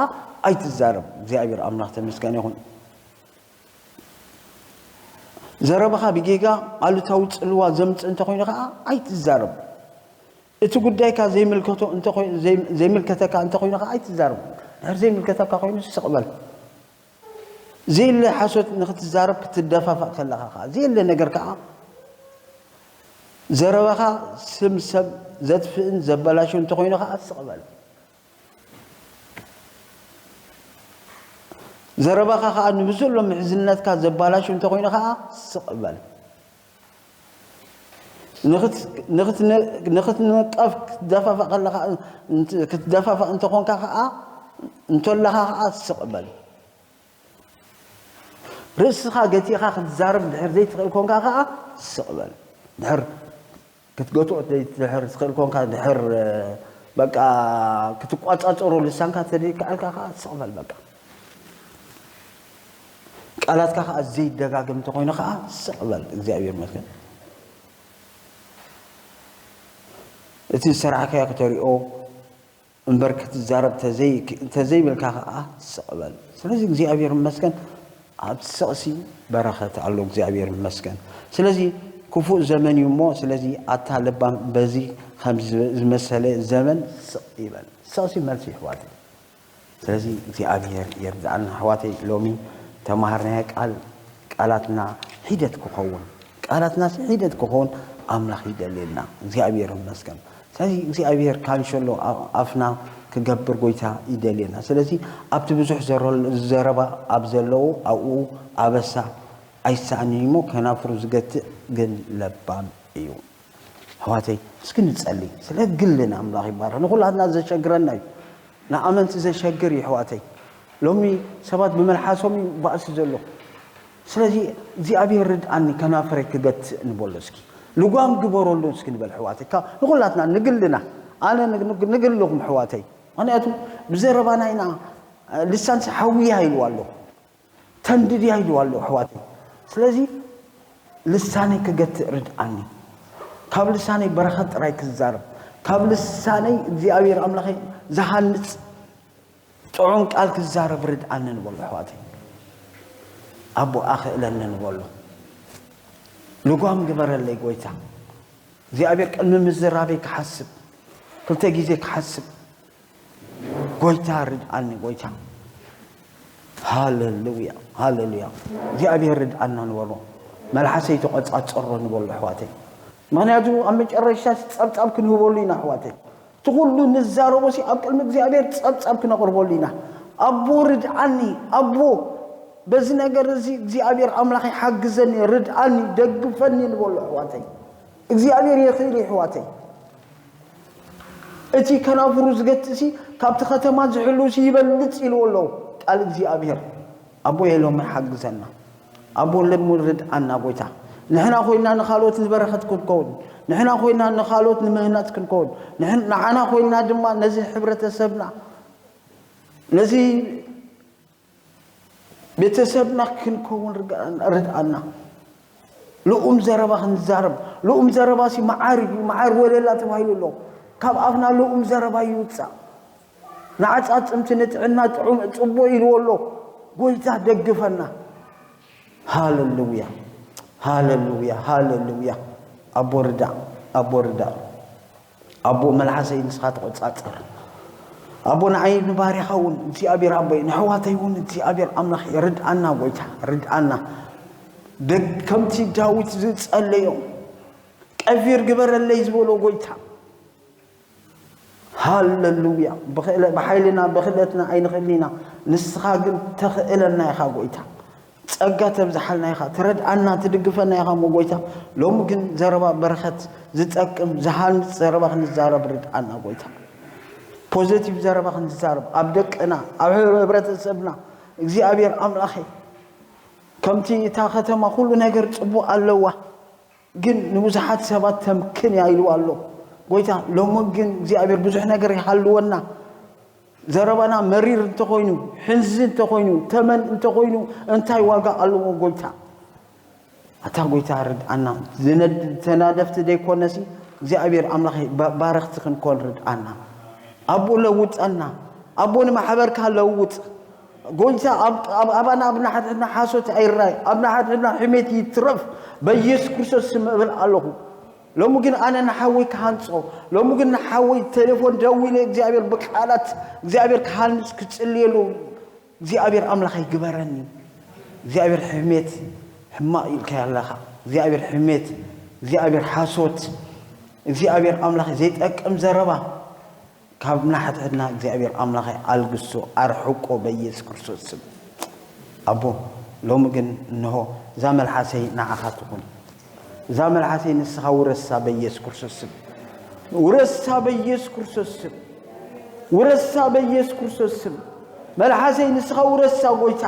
ኣይትዛረብ። እግዚኣብሔር ኣምላኽ ተመስገን ይኹን። ዘረባኻ ብጌጋ ኣሉታዊ ጽልዋ ዘምጽእ እንተኾይኑ ከዓ ኣይትዛረብ። እቲ ጉዳይካ ዘይምልከቶ እንተኾይ- ዘይ- ዘይምልከተካ እንተኾይኑ ከዓ ኣይትዛረብ። ድሕር ዘይምልከተካ ኮይኑ ስቕ በል። ዘየለ ሓሶት ንክትዛረብ ክትደፋፋእ ከለኻ ከዓ ዘየለ ነገር ከዓ ዘረባኻ ስም ሰብ ዘጥፍእን ዘበላሽው እንተኾይኑ ከዓ ስቕ በል። ዘረባኻ ከዓ ንብዘሎ ምሕዝነትካ ዘባላሹ እንተኾይኑ ከዓ ስቕ በል። ንኽት- ንኽትነ- ንኽትነቀፍ ክትደፋፋእ ከለኻ ክትደፋፋእ እንተኾንካ ከዓ እንተለኻ ከዓ ስቕ በል። ርእስኻ ገቲኻ ክትዛረብ ድሕር ዘይትኽእል ኮንካ ከዓ ስቕ በል። ድሕር ክትገትኦ ድሕር ትኽእል ኮንካ ድሕር በቃ ክትቋጻጸሮ ልሳንካ ተደይከኣልካ ከዓ ስቕ በል። በቃ ቃላትካ ከዓ ዘይደጋግም እንተኮይኑ ከዓ ስቕ በል። እግዚኣብሔር ይመስገን። እቲ ዝሰራሕካዮ ከተሪኦ እምበር ክትዛረብ ተዘይ- ተዘይብልካ ከዓ ስቕ በል። ስለዚ እግዚኣብሔር ይመስገን ኣብ ስቕሲ በረኸት ኣሎ። እግዚኣብሔር ይመስገን። ስለዚ ክፉእ ዘመን እዩ እሞ ስለዚ ኣታ ለባም በዚ ከም ዝመሰለ ዘመን ስቕ ይበል። ስቕሲ መልሲ ይሕዋት። ስለዚ እግዚኣብሔር የርድኣና ኣሕዋተይ። ሎሚ ተማሃርናዮ ቃል ቃላትና ሒደት ክኸውን ቃላትና ሲ ሒደት ክኸውን ኣምላኽ ይደልየና። እግዚኣብሔር ይመስገን። ስለዚ እግዚኣብሔር ካንሸሎ ኣፍና ክገብር ጎይታ ይደልየና። ስለዚ ኣብቲ ብዙሕ ዘረባ ኣብ ዘለዉ ኣብኡ ኣበሳ ኣይሰኣንን እሞ ከናፍሩ ዝገትእ ግን ለባም እዩ። ኣሕዋተይ እስኪ ንጸሊ። ስለ ግልና ኣምላኽ ይባረኽ። ንኹላትና ዘሸግረና እዩ። ንኣመንቲ ዘሸግር እዩ ኣሕዋተይ። ሎሚ ሰባት ብመልሓሶም እዩ ባእሲ ዘሎ። ስለዚ እግዚኣብሔር ርድኣኒ ከናፍረይ ክገትእ ንበሎ እስኪ። ልጓም ግበረሉ እስኪ ንበል ኣሕዋተይ። ካብ ንኹላትና ንግልና ኣነ ንግልኹም ኣሕዋተይ። ምክንያቱ ብዘረባና ኢና ልሳንሲ ሓውያ ኢልዋ ኣሎ። ተንድድያ ኢልዋ ኣሎ ኣሕዋተይ። ስለዚ ልሳነይ ክገትእ ርድኣኒ። ካብ ልሳነይ በረኸት ጥራይ ክዛረብ ካብ ልሳነይ እግዚኣብሔር ኣምላኸይ ዝሃንፅ ጥዑም ቃል ክዛረብ ርድኣኒ ንበሉ ኣሕዋተይ። ኣቦ ኣኽእለኒ ንበሎ። ልጓም ግበረለይ ጎይታ። እግዚኣብሔር ቅድሚ ምዝራበይ ክሓስብ፣ ክልተ ግዜ ክሓስብ፣ ጎይታ ርድኣኒ ጎይታ። ሃለሉያ፣ ሃለሉያ። እግዚኣብሔር ርድኣና ንበሎ። መልሓሰይ ተቖጻጸሮ ንበሎ ኣሕዋተይ። ምኽንያቱ ኣብ መጨረሻ ጸብጻብ ክንህበሉ ኢና ኣሕዋተይ። እቲ ኩሉ ንዛረቦ ሲ ኣብ ቅድሚ እግዚኣብሔር ጸብጻብ ክነቕርበሉ ኢና። ኣቦ ርድኣኒ፣ ኣቦ በዚ ነገር እዚ እግዚኣብሔር ኣምላኽ ይሓግዘኒ፣ ርድኣኒ፣ ደግፈኒ ንበሎ ኣሕዋተይ። እግዚኣብሔር የኽእል እዩ ኣሕዋተይ። እቲ ከናፍሩ ዝገትእሲ ካብቲ ከተማ ዝሕልውሲ ይበልጽ ኢልዎ ኣለዉ ቃል እግዚኣብሔር። ኣቦ የሎሚ ሓግዘና። ኣቦ ለሙ ርድኣና ጎይታ። ንሕና ኮይና ንኻልኦት ንበረኸት ክንከውን፣ ንሕና ኮይና ንኻልኦት ንምህናጽ ክንከውን፣ ንሕን- ንዓና ኮይና ድማ ነዚ ሕብረተሰብና፣ ነዚ ቤተሰብና ክንከውን ርግኣና- ርድኣና። ልኡም ዘረባ ክንዛረብ፣ ልኡም ዘረባ ሲ መዓር እዩ፣ መዓር ወለላ ተባሂሉ ኣሎ። ካብ ኣፍና ልኡም ዘረባ ይውጻእ። ንዓጻጽምቲ ንጥዕና ጥዑም ጽቡቕ ኢልዎ ኣሎ። ጎይታ ደግፈና። ሃለሉያ፣ ሃለሉያ፣ ሃለሉያ። ኣቦ ርዳእ፣ ኣቦ ርዳእ። ኣቦ መልሓሰይ ንስኻ ተቆጻጸር። ኣቦ ንዓይ ንባሪኻ እውን እግዚኣብሔር ኣቦይ ንሕዋተይ እውን እግዚኣብሔር ኣምላኽ ርድኣና ጎይታ ርድኣና። ደግ- ከምቲ ዳዊት ዝጸለዮ ቀፊር ግበረለይ ዝበሎ ጎይታ። ሃለሉያ። ብኽእለ- ብሓይልና ብኽእለትና ኣይንኽእልን ኢና። ንስኻ ግን ተኽእለና ኢኻ ጎይታ። ጸጋ ተብዝሓልና ኢኻ፣ ትረድኣና፣ ትድግፈና ኢኻ እሞ ጎይታ። ሎሚ ግን ዘረባ በረኸት ዝጠቅም ዝሃንጽ ዘረባ ክንዛረብ ርድኣና ጎይታ። ፖዘቲቭ ዘረባ ክንዛረብ ኣብ ደቅና ኣብ ሕብረተሰብና እግዚኣብሔር ኣምላኸይ ከምቲ እታ ከተማ ኩሉ ነገር ጽቡቕ ኣለዋ ግን ንብዙሓት ሰባት ተምክን እያ ኢልዋ ኣሎ ጎይታ። ሎሚ ግን እግዚኣብሔር ብዙሕ ነገር ይሃልወና። ዘረባና መሪር እንተኾይኑ፣ ሕንዚ እንተኾይኑ፣ ተመን እንተኾይኑ እንታይ ዋጋ ኣለዎ ጎይታ? ኣታ ጎይታ ርድኣና። ዝነድ- ተናደፍቲ ዘይኮነሲ እግዚኣብሔር ኣምላኽ ባ- ባረኽቲ ክንኮን ርድኣና። ኣቦ ለውጠና። ኣቦ ንማሕበርካ ለውጥ። ጎይታ ኣብ- ኣብ- ኣባና ኣብ ናሕትና ሓሶት ኣይራይ፣ ኣብ ናሕትና ሕሜት ይትረፍ። በኢየሱስ ክርስቶስ ስም እብል ኣለኹ። ሎሚ ግን ኣነ ንሓወይ ክሃንጾ፣ ሎሚ ግን ንሓወይ ቴሌፎን ደዊለ እግዚኣብሔር ብቃላት እግዚኣብሔር ክሃንጽ ክጽልየሉ እግዚኣብሔር ኣምላኸይ ግበረኒ። እግዚኣብሔር ሕሜት ሕማቕ ኢልካዮ ኣለኻ። እግዚኣብሔር ሕሜት፣ እግዚኣብሔር ሓሶት፣ እግዚኣብሔር ኣምላኸይ ዘይጠቅም ዘረባ ካብ ናሕድሕድና እግዚኣብሔር ኣምላኸይ ኣልግሶ፣ ኣርሕቆ በኢየሱስ ክርስቶስ ስም። ኣቦ ሎሚ ግን እንሆ እዛ መልሓሰይ ንዓኻ ትኹን። እዛ መልሓሰይ ንስኻ ውረሳ በኢየሱስ ክርስቶስ ስም። ውረሳ በኢየሱስ ክርስቶስ ስም። ውረሳ በኢየሱስ ክርስቶስ ስም። መልሓሰይ ንስኻ ውረሳ ጎይታ።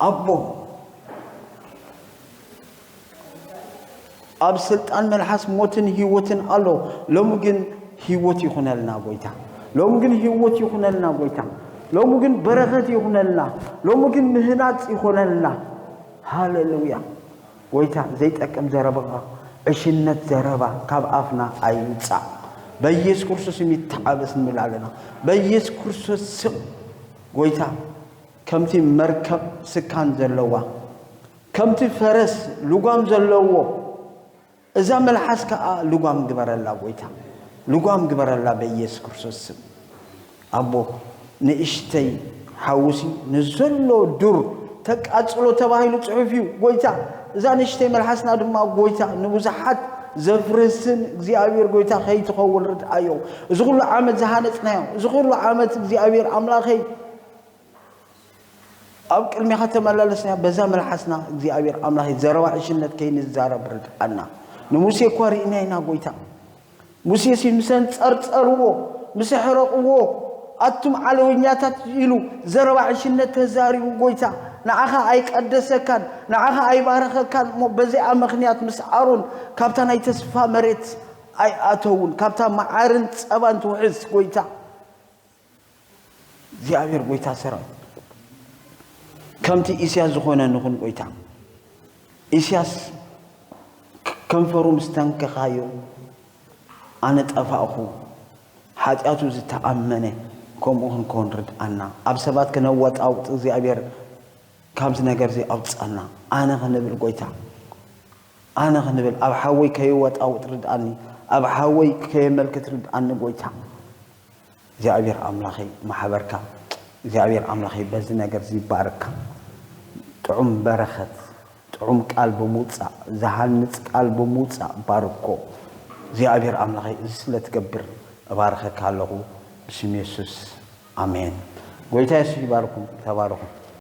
ኣቦ ኣብ ስልጣን መልሓስ ሞትን ህይወትን ኣሎ። ሎሚ ግን ህይወት ይኹነልና ጎይታ። ሎሚ ግን ህይወት ይኹነልና ጎይታ። ሎሚ ግን በረኸት ይኹነልና። ሎሚ ግን ምህናጽ ይኹነልና። ሃሌሉያ። ጎይታ ዘይጠቅም ዘረባ፣ ዕሽነት ዘረባ ካብ ኣፍና ኣይውጻእ። በኢየሱስ ክርስቶስ ስም ይተዓበስ ንብል ኣለና። በኢየሱስ ክርስቶስ ስም ጎይታ ከምቲ መርከብ ስካን ዘለዋ፣ ከምቲ ፈረስ ልጓም ዘለዎ፣ እዛ መልሓስ ከኣ ልጓም ግበረላ ጎይታ፣ ልጓም ግበረላ በኢየሱስ ክርስቶስ ስም። ኣቦ ንእሽተይ ሓውሲ ንዘሎ ዱር ተቃጽሎ ተባሂሉ ጽሑፍ እዩ ጎይታ። እዛ ንእሽተይ መልሓስና ድማ ጎይታ ንብዙሓት ዘፍርስን እግዚኣብሔር ጎይታ ከይትኸውን ርድኣዮ። እዚ ኩሉ ዓመት ዝሃነጽናዮ፣ እዚ ኩሉ ዓመት እግዚኣብሔር ኣምላኸይ ኣብ ቅድሚኻ ተመላለስና በዛ መልሓስና እግዚኣብሔር ኣምላኸይ ዘረባ ዕሽነት ከይንዛረብ ርድኣና። ንሙሴ እኳ ርኢና ኢና ጎይታ። ሙሴ ሲ ምስ ኣንጸርጸርዎ ምስ ኣሕረቕዎ ኣቱም ዓለወኛታት ኢሉ ዘረባ ዕሽነት ተዛሪቡ ጎይታ። ንዓኻ ኣይቀደሰካን ንዓኻ ኣይባረኸካን እሞ በዚኣ ምኽንያት ምስ ኣሮን ካብታ ናይ ተስፋ መሬት ኣይኣተውን ካብታ መዓርን ጸባን ትውሕዝ ጎይታ። እግዚኣብሔር ጎይታ ሰራዊት ከምቲ ኢስያስ ዝኾነ ንኹን ጎይታ። ኢስያስ ከንፈሩ ምስ ተንከኻዮ ኣነ ጠፋእኹ። ሓጢኣቱ ዝተኣመነ ከምኡ ክንከውን ርድኣና። ኣብ ሰባት ክነወጣውጥ እግዚኣብሔር ካብዚ ነገር እዚ ኣውፅኣና። ኣነ ክንብል ጎይታ ኣነ ክንብል ኣብ ሓወይ ከይወጣውጥ ርድኣኒ፣ ኣብ ሓወይ ከየመልክት ርድኣኒ ጎይታ። እግዚኣብሔር ኣምላኸይ ማሕበርካ እግዚኣብሔር ኣምላኸይ በዚ ነገር እዚ ይባርካ። ጥዑም በረኸት ጥዑም ቃል ብምውፃእ ዝሃንፅ ቃል ብምውፃእ ባርኮ። እግዚኣብሔር ኣምላኸይ እዚ ስለ ትገብር እባርኸካ ኣለኹ ብስም የሱስ ኣሜን። ጎይታ የሱስ ይባርኩም። ተባረኹ።